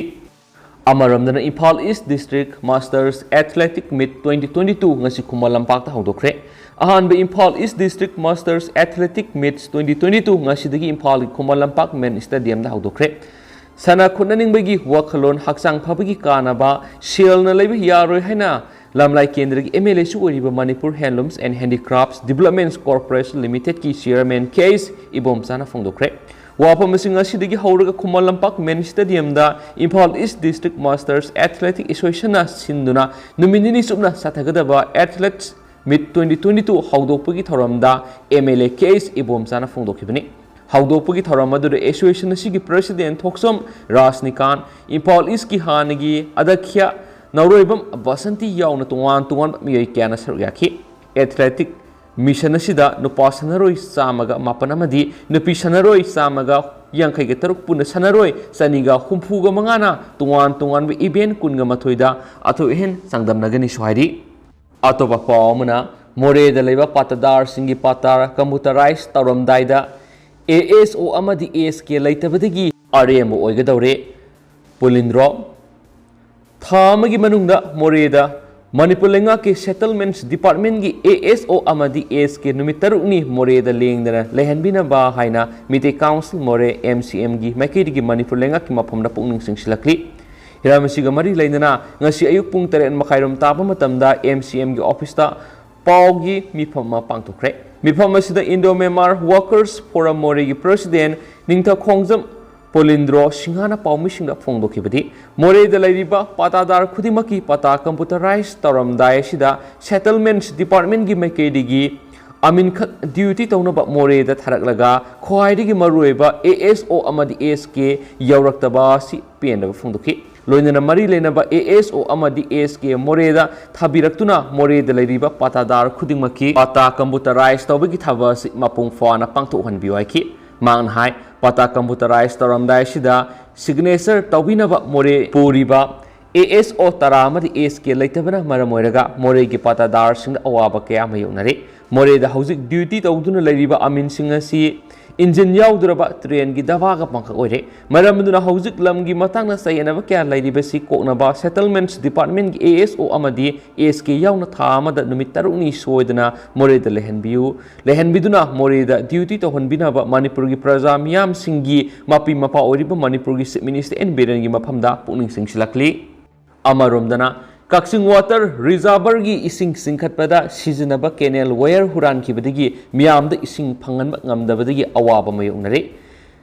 ꯑꯃꯔꯣꯝꯗꯅ Imphal east district masters athletic meet twenty twenty two ꯉꯁꯤ ꯈꯨꯃꯟ ꯂꯝꯄꯥꯛꯇ ꯍꯧꯗꯣꯛꯈ꯭ꯔꯦ꯫ ꯑꯍꯥꯟꯕ Imphal east district masters athletic meets twenty twenty two ꯉꯁꯤꯗꯒꯤ ꯏꯝꯐꯥꯜꯒꯤ ꯈꯨꯃꯟ ꯂꯝꯄꯥꯛ ꯃꯦꯟ ꯁ꯭ꯇꯦꯗꯤꯌꯝꯗ ꯍꯧꯗꯣꯛꯈ꯭ꯔꯦ꯫ ꯁꯥꯟꯅ ꯈꯣꯠꯅꯅꯤꯡꯕꯒꯤ ꯋꯥꯈꯜꯂꯣꯟ, ꯍꯛꯆꯥꯡ ꯐꯕꯒꯤ ꯀꯥꯟꯅꯕ, ꯁꯦꯜꯅ ꯂꯩꯕ ꯌꯥꯔꯣꯏ ꯍꯥꯏꯅ ꯂꯝꯂꯥꯏ ꯀꯦꯟꯗ꯭ꯔꯒꯤ ꯑꯦꯝ ꯑꯦꯜ ꯑꯦꯁꯨ ꯑꯣꯏꯔꯤꯕ Manipur handlooms and handicrafts developments corporation ꯂꯤꯃꯤꯇꯦꯗꯀꯤ ꯆꯤꯌꯔꯃꯦꯟ ꯀꯦ ꯑꯩꯆ ꯏꯕꯣꯝꯆꯥꯅ ꯐꯣꯡꯗꯣꯛꯈ꯭ꯔꯦ꯫ ꯋꯥꯐꯝ ꯑꯁꯤ ꯉꯁꯤꯗꯒꯤ ꯍꯧꯔꯒ ꯈꯨꯃꯟ ꯂꯝꯄꯥꯛ ꯃꯦꯟ ꯁ꯭ꯇꯦꯗꯤꯌꯝꯗ Imphal east district masters athletic ꯑꯦꯁꯣꯁꯤꯌꯦꯁꯟꯅ ꯁꯤꯟꯗꯨꯅ ꯅꯨꯃꯤꯠ ꯅꯤꯅꯤ ꯆꯨꯞꯅ ꯆꯠꯊꯒꯗꯕ athletes meet twenty twenty two ꯍꯧꯗꯣꯛꯄꯒꯤ ꯊꯧꯔꯝꯗ M L A K H ꯏꯕꯣꯝꯆꯥꯅ ꯐꯣꯡꯗꯣꯛꯈꯤꯕꯅꯤ꯫ ꯍꯧꯗꯣꯛꯄꯒꯤ ꯊꯧꯔꯝ ꯑꯗꯨꯗ ꯑꯦꯁꯣꯁꯤꯌꯦꯁꯟ ꯑꯁꯤꯒꯤ ꯄ꯭ꯔꯦꯁꯤꯗꯦꯟꯠ ꯊꯣꯛꯆꯣꯝ ꯔꯥꯖꯅꯤꯀꯥꯟ, ꯏꯝꯐꯥꯜ ꯏꯁꯀꯤ ꯍꯥꯟꯅꯒꯤ ꯑꯗ꯭ꯌꯛꯁ ꯅꯧꯔꯣꯏꯕꯝ ꯕꯁꯟꯇꯤ ꯌꯥꯎꯅ ꯇꯣꯉꯥꯟ ꯇꯣꯉꯥꯟꯕ ꯃꯤꯑꯣꯏ ꯀꯌꯥꯅ ꯁꯔꯨꯛ ꯌꯥꯈꯤ꯫ ꯑꯦꯊꯂꯦꯇꯤꯛ ꯃꯤꯁꯟ ꯑꯁꯤꯗ ꯅꯨꯄꯥ ꯁꯥꯟꯅꯔꯣꯏ ꯆꯥꯝꯃꯒ ꯃꯥꯄꯟ ꯑꯃꯗꯤ ꯅꯨꯄꯤ ꯁꯥꯟꯅꯔꯣꯏ ꯆꯥꯝꯃꯒ ꯌꯥꯡꯈꯩꯒ ꯇꯔꯨꯛ, ꯄꯨꯟꯅ ꯁꯥꯟꯅꯔꯣꯏ ꯆꯅꯤꯒ ꯍꯨꯝꯐꯨꯒ ꯃꯉꯥꯅ ꯇꯣꯉꯥꯟ ꯇꯣꯉꯥꯟꯕ ꯏꯚꯦꯟꯠ ꯀꯨꯟꯒ ꯃꯥꯊꯣꯏꯗ ꯑꯊꯣꯏ ꯑꯍꯦꯟ ꯆꯥꯡꯗꯝꯅꯒꯅꯤꯁꯨ ꯍꯥꯏꯔꯤ꯫ ꯑꯇꯣꯞꯄ ꯄꯥꯎ ꯑꯃꯅ, ꯃꯣꯔꯦꯗ ꯂꯩꯕ ꯄꯥꯇꯥꯗꯥꯔꯁꯤꯡꯒꯤ ꯄꯥꯇꯥ ꯀꯝꯄ꯭ꯌꯨꯇꯔꯥꯏꯖ ꯇꯧꯔꯝꯗꯥꯏꯗ ꯑꯦ ꯑꯦꯁ ꯑꯣ ꯑꯃꯗꯤ ꯑꯦꯁ ꯀꯦ ꯂꯩꯇꯕꯗꯒꯤ ꯑꯔꯦꯝꯕ ꯑꯣꯏꯒꯗꯧꯔꯦ꯫ ꯄꯨꯂꯤꯟꯗ꯭ꯔꯣ, ꯊꯥ ꯑꯃꯒꯤ ꯃꯅꯨꯡꯗ ꯃꯣꯔꯦꯗ ꯃꯅꯤꯄꯨꯔ ꯂꯩꯉꯥꯛꯀꯤ ꯁꯦꯇꯜꯃꯦꯟꯠꯁ ꯗꯤꯄꯥꯔꯠꯃꯦꯟꯠꯀꯤ ꯑꯦ ꯑꯦꯁ ꯑꯣ ꯑꯃꯗꯤ ꯑꯦꯁ ꯀꯦ ꯅꯨꯃꯤꯠ ꯇꯔꯨꯛꯅꯤ ꯃꯣꯔꯦꯗ ꯂꯦꯡꯗꯅ ꯂꯩꯍꯟꯕꯤꯅꯕ ꯍꯥꯏꯅ ꯃꯤꯇꯩ ꯀꯥꯎꯟꯁꯤꯜ ꯃꯣꯔꯦ, ꯑꯦꯝ ꯁꯤ ꯑꯦꯝꯒꯤ ꯃꯥꯏꯀꯩꯗꯒꯤ ꯃꯅꯤꯄꯨꯔ ꯂꯩꯉꯥꯛꯀꯤ ꯃꯐꯝꯗ ꯄꯨꯛꯅꯤꯡ ꯆꯤꯡꯁꯤꯜꯂꯛꯂꯤ꯫ ꯍꯤꯔꯝ ꯑꯁꯤꯒ ꯃꯔꯤ ꯂꯩꯅꯅ ꯉꯁꯤ ꯑꯌꯨꯛ ꯄꯨꯡ ꯇꯔꯦꯠ ꯃꯈꯥꯏꯔꯣꯝ ꯇꯥꯕ ꯃꯇꯝꯗ ꯑꯦꯝ ꯁꯤ ꯑꯦꯝꯒꯤ ꯑꯣꯐꯤꯁꯇ ꯄꯥꯎꯒꯤ ꯃꯤꯐꯝ ꯑꯃ ꯄꯥꯡꯊꯣꯛꯈ꯭ꯔꯦ꯫ ꯃꯤꯐꯝ ꯑꯁꯤꯗ ꯏꯟꯗꯣ ꯃ꯭ꯌꯥꯟꯃꯥꯔ ꯋꯥꯔꯀꯔꯁ ꯐꯣꯔꯝ ꯃꯣꯔꯦꯒꯤ ꯄ꯭ꯔꯦꯁꯤꯗꯦꯟꯠ ꯅꯤꯡꯊꯧꯈꯣꯡꯖꯝ ꯄꯣꯂꯤꯟꯗ꯭ꯔꯣ ꯁꯤꯡꯍꯅ ꯄꯥꯎꯃꯤꯁꯤꯡꯗ ꯐꯣꯡꯗꯣꯛꯈꯤꯕꯗꯤ, ꯃꯣꯔꯦꯗ ꯂꯩꯔꯤꯕ ꯄꯥꯇꯥꯗꯥꯔ ꯈꯨꯗꯤꯡꯃꯛꯀꯤ ꯄꯥꯇꯥ ꯀꯝꯄ꯭ꯌꯨꯇꯔꯥꯏꯖ ꯇꯧꯔꯝꯗꯥꯏ ꯑꯁꯤꯗ ꯁꯦꯇꯜꯃꯦꯟꯠꯁ ꯗꯤꯄꯥꯔꯠꯃꯦꯟꯠꯀꯤ ꯃꯥꯏꯀꯩꯗꯒꯤ ꯑꯃꯤꯟꯈꯛ ꯗ꯭ꯌꯨꯇꯤ ꯇꯧꯅꯕ ꯃꯣꯔꯦꯗ ꯊꯥꯔꯛꯂꯒ ꯈ꯭ꯋꯥꯏꯗꯒꯤ ꯃꯔꯨꯑꯣꯏꯕ ꯑꯦ ꯑꯦꯁ ꯑꯣ ꯑꯃꯗꯤ ꯑꯦꯁ ꯀꯦ ꯌꯧꯔꯛꯇꯕ ꯑꯁꯤ ꯄꯦꯟꯗꯕ ꯐꯣꯡꯗꯣꯛꯈꯤ꯫ ꯂꯣꯏꯅꯅ ꯃꯔꯤ ꯂꯩꯅꯕ ꯑꯦ ꯑꯦꯁ ꯑꯣ ꯑꯃꯗꯤ ꯑꯦꯁ ꯀꯦ ꯃꯣꯔꯦꯗ ꯊꯥꯕꯤꯔꯛꯇꯨꯅ ꯃꯣꯔꯦꯗ ꯂꯩꯔꯤꯕ ꯄꯥꯇꯥꯗꯥꯔ ꯈꯨꯗꯤꯡꯃꯛꯀꯤ ꯄꯥꯇꯥ ꯀꯝꯄ꯭ꯌꯨꯇꯔꯥꯏꯖ ꯇꯧꯕꯒꯤ ꯊꯕꯛ ꯑꯁꯤ ꯃꯄꯨꯡ ꯐꯥꯅ ꯄꯥꯡꯊꯣꯛꯍꯟꯕꯤꯌꯨ ꯍꯥꯏꯈꯤ꯫ ꯃꯍꯥꯛꯅ ꯍꯥꯏ, ꯄꯥꯇꯥ ꯀꯝꯄ꯭ꯌꯨꯇꯔꯥꯏꯖ ꯇꯧꯔꯝꯗꯥꯏ ꯑꯁꯤꯗ ꯁꯤꯒꯅꯦꯆꯔ ꯇꯧꯕꯤꯅꯕ ꯃꯣꯔꯦ ꯄꯨꯔꯤꯕ ꯑꯦ ꯑꯦꯁ ꯑꯣ ꯇꯔꯥ ꯑꯃꯗꯤ ꯑꯦꯁ ꯀꯦ ꯂꯩꯇꯕꯅ ꯃꯔꯝ ꯑꯣꯏꯔꯒ ꯃꯣꯔꯦꯒꯤ ꯄꯥꯇꯥꯗꯥꯔꯁꯤꯡꯗ ꯑꯋꯥꯕ ꯀꯌꯥ ꯃꯥꯌꯣꯛꯅꯔꯤ꯫ ꯃꯣꯔꯦꯗ ꯍꯧꯖꯤꯛ ꯗ꯭ꯌꯨꯇꯤ ꯇꯧꯗꯨꯅ ꯂꯩꯔꯤꯕ ꯑꯃꯤꯟꯁꯤꯡ ꯑꯁꯤ ꯏꯟꯖꯤꯟ ꯌꯥꯎꯗ꯭ꯔꯕ ꯇ꯭ꯔꯦꯟꯒꯤ ꯗꯕꯥꯒ ꯄꯪꯈꯛ ꯑꯣꯏꯔꯦ꯫ ꯃꯔꯝ ꯑꯗꯨꯅ ꯍꯧꯖꯤꯛ ꯂꯝꯒꯤ ꯃꯇꯥꯡꯗ ꯆꯌꯦꯠꯅꯕ ꯀꯌꯥ ꯂꯩꯔꯤꯕꯁꯤ ꯀꯣꯛꯅꯕ ꯁꯦꯇꯜꯃꯦꯟꯠꯁ ꯗꯤꯄꯥꯔꯠꯃꯦꯟꯠꯀꯤ ꯑꯦ ꯑꯦꯁ ꯑꯣ ꯑꯃꯗꯤ ꯑꯦꯁ ꯀꯦ ꯌꯥꯎꯅ ꯊꯥ ꯑꯃꯗ ꯅꯨꯃꯤꯠ ꯇꯔꯨꯛꯅꯤ ꯁꯣꯏꯗꯅ ꯃꯣꯔꯦꯗ ꯂꯩꯍꯟꯕꯤꯌꯨ, ꯂꯩꯍꯟꯕꯤꯗꯨꯅ ꯃꯣꯔꯦꯗ ꯗ꯭ꯌꯨꯇꯤ ꯇꯧꯍꯟꯕꯤꯅꯕ ꯃꯅꯤꯄꯨꯔꯒꯤ ꯄ꯭ꯔꯖꯥ ꯃꯤꯌꯥꯝꯁꯤꯡꯒꯤ ꯃꯄꯤ ꯃꯄꯥ ꯑꯣꯏꯔꯤꯕ ꯃꯅꯤꯄꯨꯔꯒꯤ ꯆꯤꯐ ꯃꯤꯅꯤꯁꯇꯔ ꯑꯦꯟ ꯕꯤꯔꯦꯟꯒꯤ ꯃꯐꯝꯗ ꯄꯨꯛꯅꯤꯡ ꯆꯤꯡꯁꯤꯜꯂꯛꯂꯤ꯫ ꯑꯃꯔꯣꯝꯗꯅ, ꯀꯛꯆꯤꯡ ꯋꯥꯇꯔ ꯔꯤꯖꯥꯔꯚꯔꯒꯤ ꯏꯁꯤꯡ ꯆꯤꯡꯈꯠꯄꯗ ꯁꯤꯖꯤꯟꯅꯕ ꯀꯦꯅꯦꯜ ꯋꯥꯌꯔ ꯍꯨꯔꯥꯟꯈꯤꯕꯗꯒꯤ ꯃꯤꯌꯥꯝꯗ ꯏꯁꯤꯡ ꯐꯪꯍꯟꯕ ꯉꯝꯗꯕꯗꯒꯤ ꯑꯋꯥꯕ ꯃꯥꯌꯣꯛꯅꯔꯦ꯫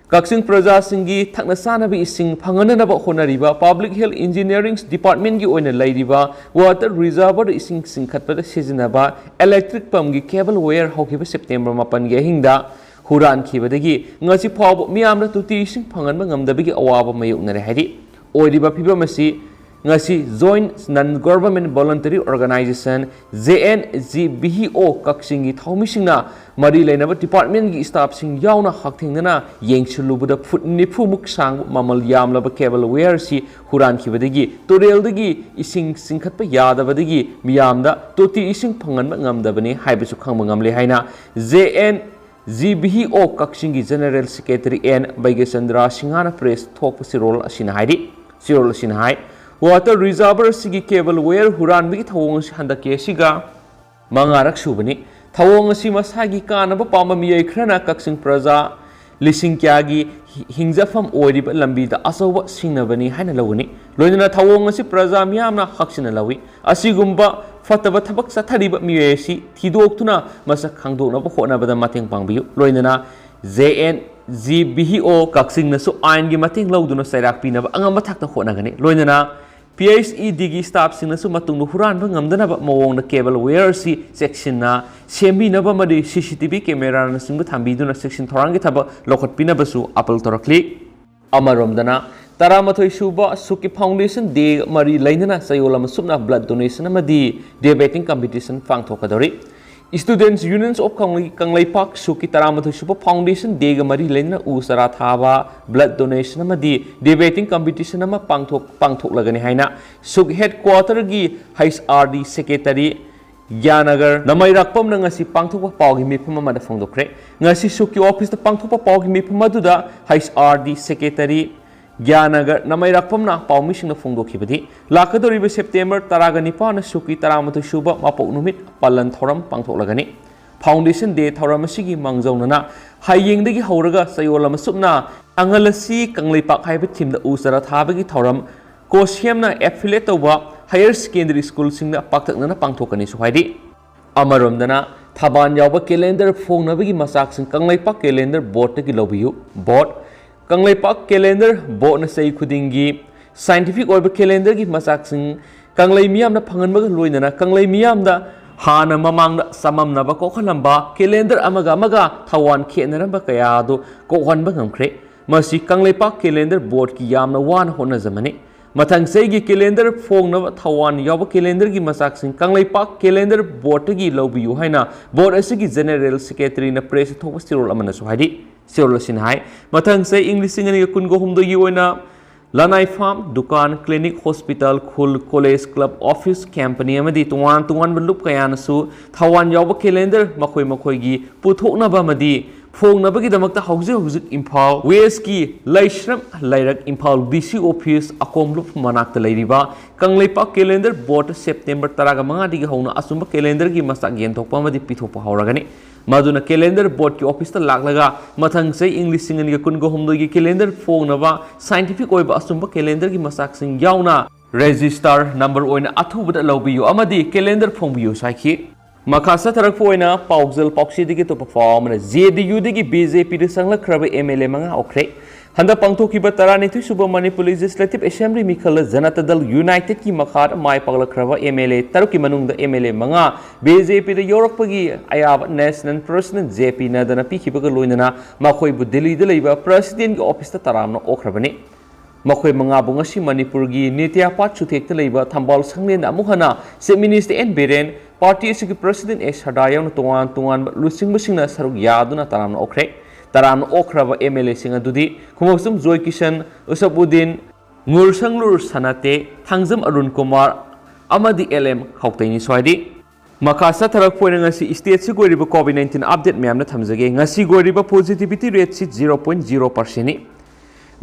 ꯀꯛꯆꯤꯡ ꯄ꯭ꯔꯖꯥꯁꯤꯡꯒꯤ ꯊꯛꯅ ꯆꯥꯅꯕ ꯏꯁꯤꯡ ꯐꯪꯍꯟꯅꯅꯕ ꯍꯣꯠꯅꯔꯤꯕ ꯄꯕ꯭ꯂꯤꯛ ꯍꯦꯜꯊ ꯏꯟꯖꯤꯅꯤꯌꯥꯔꯤꯡ ꯗꯤꯄꯥꯔꯠꯃꯦꯟꯒꯤ ꯑꯣꯏꯅ ꯂꯩꯔꯤꯕ ꯋꯥꯇꯔ ꯔꯤꯖꯥꯔꯚꯔ ꯏꯁꯤꯡ ꯆꯤꯡꯈꯠꯄꯗ ꯁꯤꯖꯤꯟꯅꯕ ꯏꯂꯦꯛꯇ꯭ꯔꯤꯛ ꯄꯝꯒꯤ ꯀꯦꯕꯜ ꯋꯥꯌꯔ ꯍꯧꯈꯤꯕ ꯁꯦꯞꯇꯦꯝꯕꯔ ꯃꯥꯄꯟꯒꯤ ꯑꯍꯤꯡꯗ ꯍꯨꯔꯥꯟꯈꯤꯕꯗꯒꯤ ꯉꯁꯤ ꯐꯥꯎꯕ ꯃꯤꯌꯥꯝꯅ ꯇꯣꯇꯤ ꯏꯁꯤꯡ ꯐꯪꯍꯟꯕ ꯉꯝꯗꯕꯒꯤ ꯑꯋꯥꯕ ꯃꯥꯌꯣꯛꯅꯔꯦ ꯍꯥꯏꯔꯤ꯫ ꯑꯣꯏꯔꯤꯕ ꯐꯤꯕꯝ ꯑꯁꯤ ꯉꯁꯤ Joint Non Government Voluntary Organisation, J and G V O, ꯀꯛꯆꯤꯡꯒꯤ ꯊꯧꯃꯤꯁꯤꯡꯅ ꯃꯔꯤ ꯂꯩꯅꯕ ꯗꯤꯄꯥꯔꯠꯃꯦꯟꯒꯤ ꯁ꯭ꯇꯥꯐꯁꯤꯡ ꯌꯥꯎꯅ ꯍꯛꯊꯦꯡꯅꯅ ꯌꯦꯡꯁꯤꯜꯂꯨꯕꯗ ꯐꯨꯠ ꯅꯤꯐꯨꯃꯨꯛ ꯁꯥꯡꯕ ꯃꯃꯜ ꯌꯥꯝꯂꯕ ꯀꯦꯕꯜ ꯋꯥꯌꯔꯁꯤ ꯍꯨꯔꯥꯟꯈꯤꯕꯗꯒꯤ ꯇꯨꯔꯦꯜꯗꯒꯤ ꯏꯁꯤꯡ ꯆꯤꯡꯈꯠꯄ ꯌꯥꯗꯕꯗꯒꯤ ꯃꯤꯌꯥꯝꯗ ꯇꯣꯇꯤ ꯏꯁꯤꯡ ꯐꯪꯍꯟꯕ ꯉꯝꯗꯕꯅꯤ ꯍꯥꯏꯕꯁꯨ ꯈꯪꯕ ꯉꯝꯂꯦ ꯍꯥꯏꯅ J and G V O ꯀꯛꯆꯤꯡꯒꯤ ꯖꯦꯅꯔꯦꯜ ꯁꯦꯀ꯭ꯔꯦꯇꯔꯤ ꯑꯦꯟ ꯕꯩꯒ꯭ꯌꯆꯟꯗ꯭ꯔ ꯁꯤꯡꯍꯅ ꯄ꯭ꯔꯦꯁ ꯊꯣꯛꯄ ꯆꯦꯔꯣꯜ ꯑꯁꯤꯅ ꯍꯥꯏꯔꯤ꯫ ꯆꯦꯔꯣꯜ ꯑꯁꯤꯅ ꯍꯥꯏ, ꯋꯥꯇꯔ ꯔꯤꯖꯥꯔꯚꯔ ꯑꯁꯤꯒꯤ ꯀꯦꯕꯜ ꯋꯥꯌꯔ ꯍꯨꯔꯥꯟꯕꯒꯤ ꯊꯧꯑꯣꯡ ꯑꯁꯤ ꯍꯟꯗꯛꯀꯤ ꯑꯁꯤꯒ ꯃꯉꯥꯔꯛ ꯁꯨꯕꯅꯤ꯫ ꯊꯧꯑꯣꯡ ꯑꯁꯤ ꯃꯁꯥꯒꯤ ꯀꯥꯟꯅꯕ ꯄꯥꯝꯕ ꯃꯤꯑꯣꯏ ꯈꯔꯅ ꯀꯛꯆꯤꯡ ꯄ꯭ꯔꯖꯥ ꯂꯤꯁꯤꯡ ꯀꯌꯥꯒꯤ ꯍꯤ-, ꯍꯤꯡꯖꯐꯝ ꯑꯣꯏꯔꯤꯕ ꯂꯝꯕꯤꯗ ꯑꯆꯧꯕ ꯁꯤꯡꯅꯕꯅꯤ ꯍꯥꯏꯅ ꯂꯧꯒꯅꯤ꯫ ꯂꯣꯏꯅꯅ ꯊꯧꯑꯣꯡ ꯑꯁꯤ ꯄ꯭ꯔꯖꯥ ꯃꯤꯌꯥꯝꯅ ꯍꯛꯆꯤꯟꯅ ꯂꯧꯏ꯫ ꯑꯁꯤꯒꯨꯝꯕ ꯐꯠꯇꯕ ꯊꯕꯛ ꯆꯠꯊꯔꯤꯕ ꯃꯤꯑꯣꯏ ꯑꯁꯤ ꯊꯤꯗꯣꯛꯇꯨꯅ ꯃꯁꯛ ꯈꯪꯗꯣꯛꯅꯕ ꯍꯣꯠꯅꯕꯗ ꯃꯇꯦꯡ ꯄꯥꯡꯕꯤꯌꯨ꯫ ꯂꯣꯏꯅꯅ J and G V O ꯀꯛꯆꯤꯡꯅꯁꯨ ꯑꯥꯏꯟꯒꯤ ꯃꯇꯦꯡ ꯂꯧꯗꯨꯅ ꯆꯩꯔꯥꯛ ꯄꯤꯅꯕ ꯑꯉꯝꯕ ꯊꯥꯛꯇ ꯍꯣꯠꯅꯒꯅꯤ꯫ ꯂꯣꯏꯅꯅ ꯄꯤ ꯑꯩꯆ ꯏ ꯗꯤꯒꯤ ꯁ꯭ꯇꯥꯐꯁꯤꯡꯅꯁꯨ ꯃꯇꯨꯡꯗ ꯍꯨꯔꯥꯟꯕ ꯉꯝꯗꯅꯕ ꯃꯑꯣꯡꯗ ꯀꯦꯕꯜ ꯋꯦꯌꯔ ꯑꯁꯤ ꯆꯦꯛꯁꯤꯟꯅ ꯁꯦꯝꯕꯤꯅꯕ ꯑꯃꯗꯤ ꯁꯤ ꯁꯤ ꯇꯤ ꯚꯤ ꯀꯦꯃꯦꯔꯥꯅꯆꯤꯡꯕ ꯊꯝꯕꯤꯗꯨꯅ ꯆꯦꯛꯁꯤꯟ ꯊꯧꯔꯥꯡꯒꯤ ꯊꯕꯛ ꯂꯧꯈꯠꯄꯤꯅꯕꯁꯨ ꯑꯥꯄꯤꯜ ꯇꯧꯔꯛꯂꯤ꯫ ꯑꯃꯔꯣꯝꯗꯅ, ꯇꯔꯥꯃꯥꯊꯣꯏ ꯁꯨꯕ ꯁꯨꯛꯀꯤ ꯐꯥꯎꯟꯗꯦꯁꯟ ꯗꯦꯒ ꯃꯔꯤ ꯂꯩꯅꯅ ꯆꯌꯣꯜ ꯑꯃ ꯆꯨꯞꯅ ꯕ꯭ꯂꯗ ꯗꯣꯅꯦꯁꯟ ꯑꯃꯗꯤ ꯗꯦ ꯕꯦꯇꯤꯡ ꯀꯝꯄꯤꯇꯤꯁꯟ ꯄꯥꯡꯊꯣꯛꯀꯗꯧꯔꯤ꯫ Students Unions of Kanglei-, Kangleipak ꯁꯨꯛꯀꯤ ꯇꯔꯥꯃꯥꯊꯣꯏ ꯁꯨꯕ ꯐꯥꯎꯟꯗꯦꯁꯟ ꯗꯦꯒ ꯃꯔꯤ ꯂꯩꯅꯅ ꯎ ꯆꯥꯔꯥ ꯊꯥꯕ, ꯕ꯭ꯂꯗ ꯗꯣꯅꯦꯁꯟ ꯑꯃꯗꯤ ꯗꯦ ꯕꯦꯇꯤꯡ ꯀꯝꯄꯤꯇꯤꯁꯟ ꯑꯃ ꯄꯥꯡꯊꯣꯛ-, ꯄꯥꯡꯊꯣꯛꯂꯒꯅꯤ ꯍꯥꯏꯅ ꯁꯨꯛ ꯍꯦꯗꯀ꯭ꯋꯥꯇꯔꯒꯤ ꯍꯩꯆ ꯑꯥꯔ ꯗꯤ ꯁꯦꯀ꯭ꯔꯦꯇꯔꯤ ꯒ꯭ꯌꯥꯅꯒꯔ ꯅꯃꯩꯔꯥꯛꯄꯝꯅ ꯉꯁꯤ ꯄꯥꯡꯊꯣꯛꯄ ꯄꯥꯎꯒꯤ ꯃꯤꯐꯝ ꯑꯃꯗ ꯐꯣꯡꯗꯣꯛꯈ꯭ꯔꯦ꯫ ꯉꯁꯤ ꯁꯨꯛꯀꯤ ꯑꯣꯐꯤꯁꯇ ꯄꯥꯡꯊꯣꯛꯄ ꯄꯥꯎꯒꯤ ꯃꯤꯐꯝ ꯑꯗꯨꯗ ꯍꯩꯆ ꯑꯥꯔ ꯗꯤ ꯁꯦꯀ꯭ꯔꯦꯇꯔꯤ ꯒ꯭ꯌꯥꯅꯒꯔ ꯅꯃꯩꯔꯥꯛꯄꯝꯅ ꯄꯥꯎꯃꯤꯁꯤꯡꯅ ꯐꯣꯡꯗꯣꯛꯈꯤꯕꯗꯤ, ꯂꯥꯛꯀꯗꯧꯔꯤꯕ ꯁꯦꯞꯇꯦꯝꯕꯔ ꯇꯔꯥꯒ ꯅꯤꯄꯥꯟꯅ ꯁꯨꯛꯀꯤ ꯇꯔꯥꯃꯥꯊꯣꯏ ꯁꯨꯕ ꯃꯄꯣꯛ ꯅꯨꯃꯤꯠ ꯄꯥꯂꯟ ꯊꯧꯔꯝ ꯄꯥꯡꯊꯣꯛꯂꯒꯅꯤ꯫ ꯐꯥꯎꯟꯗꯦꯁꯟ ꯗꯦ ꯊꯧꯔꯝ ꯑꯁꯤꯒꯤ ꯃꯥꯡꯖꯧꯅꯅ ꯍꯌꯦꯡꯗꯒꯤ ꯍꯧꯔꯒ ꯆꯌꯣꯜ ꯑꯃ ꯆꯨꯞꯅ ꯄꯥꯡꯒꯜ ꯑꯁꯤ ꯀꯪꯂꯩꯄꯥꯛ ꯍꯥꯏꯕ ꯊꯤꯝꯗ ꯎ ꯆꯥꯔꯥ ꯊꯥꯕꯒꯤ ꯊꯧꯔꯝ ꯀꯣꯁꯤꯌꯝꯅ ꯑꯦꯐꯤꯂꯦꯠ ꯇꯧꯕ ꯍꯥꯌꯔ ꯁꯦꯀꯦꯟꯗꯔꯤ ꯁ꯭ꯀꯨꯜꯁꯤꯡꯗ ꯄꯥꯛꯇꯛꯅꯅ ꯄꯥꯡꯊꯣꯛꯀꯅꯤꯁꯨ ꯍꯥꯏꯔꯤ꯫ ꯑꯃꯔꯣꯝꯗꯅ, ꯊꯕꯥꯟ ꯌꯥꯎꯕ ꯀꯦꯂꯦꯟꯗꯔ ꯐꯣꯡꯅꯕꯒꯤ ꯃꯆꯥꯛꯁꯤꯡ ꯀꯪꯂꯩꯄꯥꯛ ꯀꯦꯂꯦꯟꯗꯔ ꯕꯣꯔꯗꯇꯒꯤ ꯂꯧꯕꯤꯌꯨ꯫ ꯕꯣꯔꯗ, ꯀꯪꯂꯩꯄꯥꯛ ꯀꯦꯂꯦꯟꯗꯔ ꯕꯣꯔꯗꯅ ꯆꯍꯤ ꯈꯨꯗꯤꯡꯒꯤ ꯁꯥꯏꯟꯇꯤꯐꯤꯛ ꯑꯣꯏꯕ ꯀꯦꯂꯦꯟꯗꯔꯒꯤ ꯃꯆꯥꯛꯁꯤꯡ ꯀꯪꯂꯩ ꯃꯤꯌꯥꯝꯗ ꯐꯪꯍꯟꯕꯒ ꯂꯣꯏꯅꯅ ꯀꯪꯂꯩ ꯃꯤꯌꯥꯝꯗ ꯍꯥꯟꯅ ꯃꯃꯥꯡꯗ ꯆꯃꯝꯅꯕ ꯀꯣꯛꯍꯜꯂꯝꯕ ꯀꯦꯂꯦꯟꯗꯔ ꯑꯃꯒ ꯑꯃꯒ ꯊꯧꯋꯥꯟ ꯈꯦꯠꯅꯔꯝꯕ ꯀꯌꯥ ꯑꯗꯨ ꯀꯣꯛꯍꯟꯕ ꯉꯝꯈ꯭ꯔꯦ꯫ ꯃꯁꯤ ꯀꯪꯂꯩꯄꯥꯛ ꯀꯦꯂꯦꯟꯗꯔ ꯕꯣꯔꯗꯀꯤ ꯌꯥꯝꯅ ꯋꯥꯅ ꯍꯣꯠꯅꯖꯃꯅꯤ꯫ ꯃꯊꯪ ꯆꯍꯤꯒꯤ ꯀꯦꯂꯦꯟꯗꯔ ꯐꯣꯡꯅꯕ ꯊꯧꯋꯥꯟ ꯌꯥꯎꯕ ꯀꯦꯂꯦꯟꯗꯔꯒꯤ ꯃꯆꯥꯛꯁꯤꯡ ꯀꯪꯂꯩꯄꯥꯛ ꯀꯦꯂꯦꯟꯗꯔ ꯕꯣꯔꯗꯇꯒꯤ ꯂꯧꯕꯤꯌꯨ ꯍꯥꯏꯅ ꯕꯣꯔꯗ ꯑꯁꯤꯒꯤ ꯖꯦꯅꯦꯔꯦꯜ ꯁꯦꯀ꯭ꯔꯦꯇꯔꯤꯅ ꯄ꯭ꯔꯦꯁꯇ ꯊꯣꯛꯄ ꯆꯦꯔꯣꯜ ꯑꯃꯅꯁꯨ ꯍꯥꯏꯔꯤ꯫ ꯆꯦꯔꯣꯜ ꯑꯁꯤꯅ ꯍꯥꯏ, ꯃꯊꯪ ꯆꯍꯤ ꯏꯪ ꯂꯤꯁꯤꯡ ꯑꯅꯤꯒ ꯀꯨꯟꯒ ꯍꯨꯝꯗꯣꯏꯒꯤ ꯑꯣꯏꯅ ꯂꯅꯥꯏ ꯐꯥꯔꯝ, ꯗꯨꯀꯥꯟ, ꯀ꯭ꯂꯤꯅꯤꯛ, ꯍꯣꯁꯄꯤꯇꯥꯜ, ꯈꯨꯜ, ꯀꯣꯂꯦꯖ, ꯀ꯭ꯂꯕ, ꯑꯣꯐꯤꯁ, ꯀꯝꯄꯅꯤ ꯑꯃꯗꯤ ꯇꯣꯉꯥꯟ ꯇꯣꯉꯥꯟꯕ ꯂꯨꯞ ꯀꯌꯥꯅꯁꯨ ꯊꯧꯋꯥꯟ ꯌꯥꯎꯕ ꯀꯦꯂꯦꯟꯗꯔ ꯃꯈꯣꯏ ꯃꯈꯣꯏꯒꯤ ꯄꯨꯊꯣꯛꯅꯕ ꯑꯃꯗꯤ ꯐꯣꯡꯅꯕꯒꯤꯗꯃꯛꯇ ꯍꯧꯖꯤꯛ ꯍꯧꯖꯤꯛ ꯏꯝꯐꯥꯜ ꯋꯦꯁꯀꯤ ꯂꯩꯁ꯭ꯔꯝ ꯂꯩꯔꯛ ꯏꯝꯐꯥꯜ ꯗꯤ ꯁꯤ ꯑꯣꯐꯤꯁ ꯑꯀꯣꯝ ꯂꯨꯞ ꯃꯅꯥꯛꯇ ꯂꯩꯔꯤꯕ ꯀꯪꯂꯩꯄꯥꯛ ꯀꯦꯂꯦꯟꯗꯔ ꯕꯣꯔꯗ ꯁꯦꯞꯇꯦꯝꯕꯔ ꯇꯔꯥꯒ ꯃꯉꯥꯗꯒꯤ ꯍꯧꯅ ꯑꯆꯨꯝꯕ ꯀꯦꯂꯦꯟꯗꯔꯒꯤ ꯃꯆꯥꯛ ꯌꯦꯟꯊꯣꯛꯄ ꯑꯃꯗꯤ ꯄꯤꯊꯣꯛꯄ ꯍꯧꯔꯒꯅꯤ꯫ ꯃꯗꯨꯅ ꯀꯦꯂꯦꯟꯗꯔ ꯕꯣꯔꯗꯀꯤ ꯑꯣꯐꯤꯁꯇ ꯂꯥꯛꯂꯒ ꯃꯊꯪ ꯆꯍꯤ ꯏꯪ ꯂꯤꯁꯤꯡ ꯑꯅꯤꯒ ꯀꯨꯟꯒ ꯍꯨꯝꯗꯣꯏꯒꯤ ꯀꯦꯂꯦꯟꯗꯔ ꯐꯣꯡꯅꯕ ꯁꯥꯏꯟꯇꯤꯐꯤꯛ ꯑꯣꯏꯕ ꯑꯆꯨꯝꯕ ꯀꯦꯂꯦꯟꯗꯔꯒꯤ ꯃꯆꯥꯛꯁꯤꯡ ꯌꯥꯎꯅ ꯔꯦꯖꯤꯁꯇꯥꯔ ꯅꯝꯕꯔ ꯑꯣꯏꯅ ꯑꯊꯨꯕꯗ ꯂꯧꯕꯤꯌꯨ ꯑꯃꯗꯤ ꯀꯦꯂꯦꯟꯗꯔ ꯐꯣꯡꯕꯤꯌꯨ ꯍꯥꯏꯈꯤ꯫ ꯃꯈꯥ ꯆꯠꯊꯔꯛꯄ ꯑꯣꯏꯅ ꯄꯥꯎꯖꯦꯜ ꯄꯥꯎꯆꯦꯗꯒꯤ ꯑꯇꯣꯞꯄ ꯄꯥꯎ ꯑꯃꯅ, ꯖꯦ ꯗꯤ ꯌꯨꯗꯒꯤ ꯕꯤ ꯖꯦ ꯄꯤꯗ ꯆꯪꯂꯛꯈ꯭ꯔꯕ ꯑꯦꯝ ꯑꯦꯜ ꯑꯦ ꯃꯉꯥ ꯑꯣꯛꯈ꯭ꯔꯦ꯫ ꯍꯟꯗꯛ ꯄꯥꯡꯊꯣꯛꯈꯤꯕ ꯇꯔꯥꯅꯤꯊꯣꯏ ꯁꯨꯕ ꯃꯅꯤꯄꯨꯔ ꯂꯦꯖꯤꯁꯂꯦꯇꯤꯚ ꯑꯦꯁꯦꯝꯕ꯭ꯂꯤ ꯃꯤꯈꯜꯗ ꯖꯅꯇꯥ ꯗꯜ ꯌꯨꯅꯥꯏꯇꯦꯗꯀꯤ ꯃꯈꯥꯗ ꯃꯥꯏ ꯄꯥꯛꯂꯛꯈ꯭ꯔꯕ ꯑꯦꯝ ꯑꯦꯜ ꯑꯦ ꯇꯔꯨꯛꯀꯤ ꯃꯅꯨꯡꯗ ꯑꯦꯝ ꯑꯦꯜ ꯑꯦ ꯃꯉꯥ ꯕꯤ ꯖꯦ ꯄꯤꯗ ꯌꯧꯔꯛꯄꯒꯤ ꯑꯌꯥꯕ ꯅꯦꯁꯅꯦꯜ ꯄ꯭ꯔꯁꯤꯗꯦꯟꯠ ꯖꯦ ꯄꯤ ꯅꯗ꯭ꯗꯥꯅ ꯄꯤꯈꯤꯕꯒ ꯂꯣꯏꯅꯅ ꯃꯈꯣꯏꯕꯨ ꯗꯤꯜꯂꯤꯗ ꯂꯩꯕ ꯄ꯭ꯔꯁꯤꯗꯦꯟꯠꯀꯤ ꯑꯣꯐꯤꯁꯇ ꯇꯔꯥꯝꯅ ꯑꯣꯛꯈ꯭ꯔꯕꯅꯤ꯫ ꯃꯈꯣꯏ ꯃꯉꯥꯕꯨ ꯉꯁꯤ ꯃꯅꯤꯄꯨꯔꯒꯤ ꯅꯤꯇ꯭ꯌꯥꯄꯥꯠ ꯆꯨꯊꯦꯛꯇ ꯂꯩꯕ ꯊꯝꯕꯥꯜ ꯁꯪꯂꯦꯟꯗ ꯑꯃꯨꯛ ꯍꯟꯅ chief minister N Biren, party ꯑꯁꯤꯒꯤ ꯄ꯭ꯔꯁꯤꯗꯦꯟꯠ ꯑꯦꯁ ꯁꯔꯗꯥ ꯌꯥꯎꯅ ꯇꯣꯉꯥꯟ ꯇꯣꯉꯥꯟꯕ ꯂꯨꯆꯤꯡꯕꯁꯤꯡꯅ ꯁꯔꯨꯛ ꯌꯥꯗꯨꯅ ꯇꯔꯥꯝꯅ ꯑꯣꯛꯈ꯭ꯔꯦ꯫ ꯇꯔꯥꯝꯅ ꯑꯣꯛꯈ꯭ꯔꯕ ꯑꯦꯝ ꯑꯦꯜ ꯑꯦꯁꯤꯡ ꯑꯗꯨꯗꯤ ꯈꯨꯃꯛꯆꯝ ꯖꯣꯏ ꯀꯤꯁꯟ, ꯎꯁꯞꯎꯗꯤꯟ, ꯉꯨꯔꯁꯪꯂꯨꯔ ꯁꯅꯥꯇꯦ, ꯊꯥꯡꯖꯝ ꯑꯔꯨꯟ ꯀꯨꯃꯥꯔ ꯑꯃꯗꯤ ꯑꯦꯜ ꯑꯦꯝ ꯈꯥꯎꯇꯩꯅꯤ ꯁ꯭ꯋꯥꯏꯗꯤ꯫ ꯃꯈꯥ ꯆꯠꯊꯔꯛꯄ ꯑꯣꯏꯅ ꯉꯁꯤ ꯁ꯭ꯇꯦꯠꯁꯤꯒꯤ ꯑꯣꯏꯔꯤꯕ ꯀꯣꯚꯤꯗ ꯅꯥꯏꯟꯇꯤꯟ ꯑꯞꯗꯦꯠ ꯃꯌꯥꯝꯅ ꯊꯝꯖꯒꯦ꯫ ꯉꯁꯤꯒꯤ ꯑꯣꯏꯔꯤꯕ ꯄꯣꯖꯤꯇꯤꯚꯤꯇꯤ ꯔꯦꯠꯁꯤ ꯖꯤꯔꯣ ꯄꯣꯏꯟꯠ ꯖꯤꯔꯣ ꯄꯥꯔꯁꯦꯟꯅꯤ꯫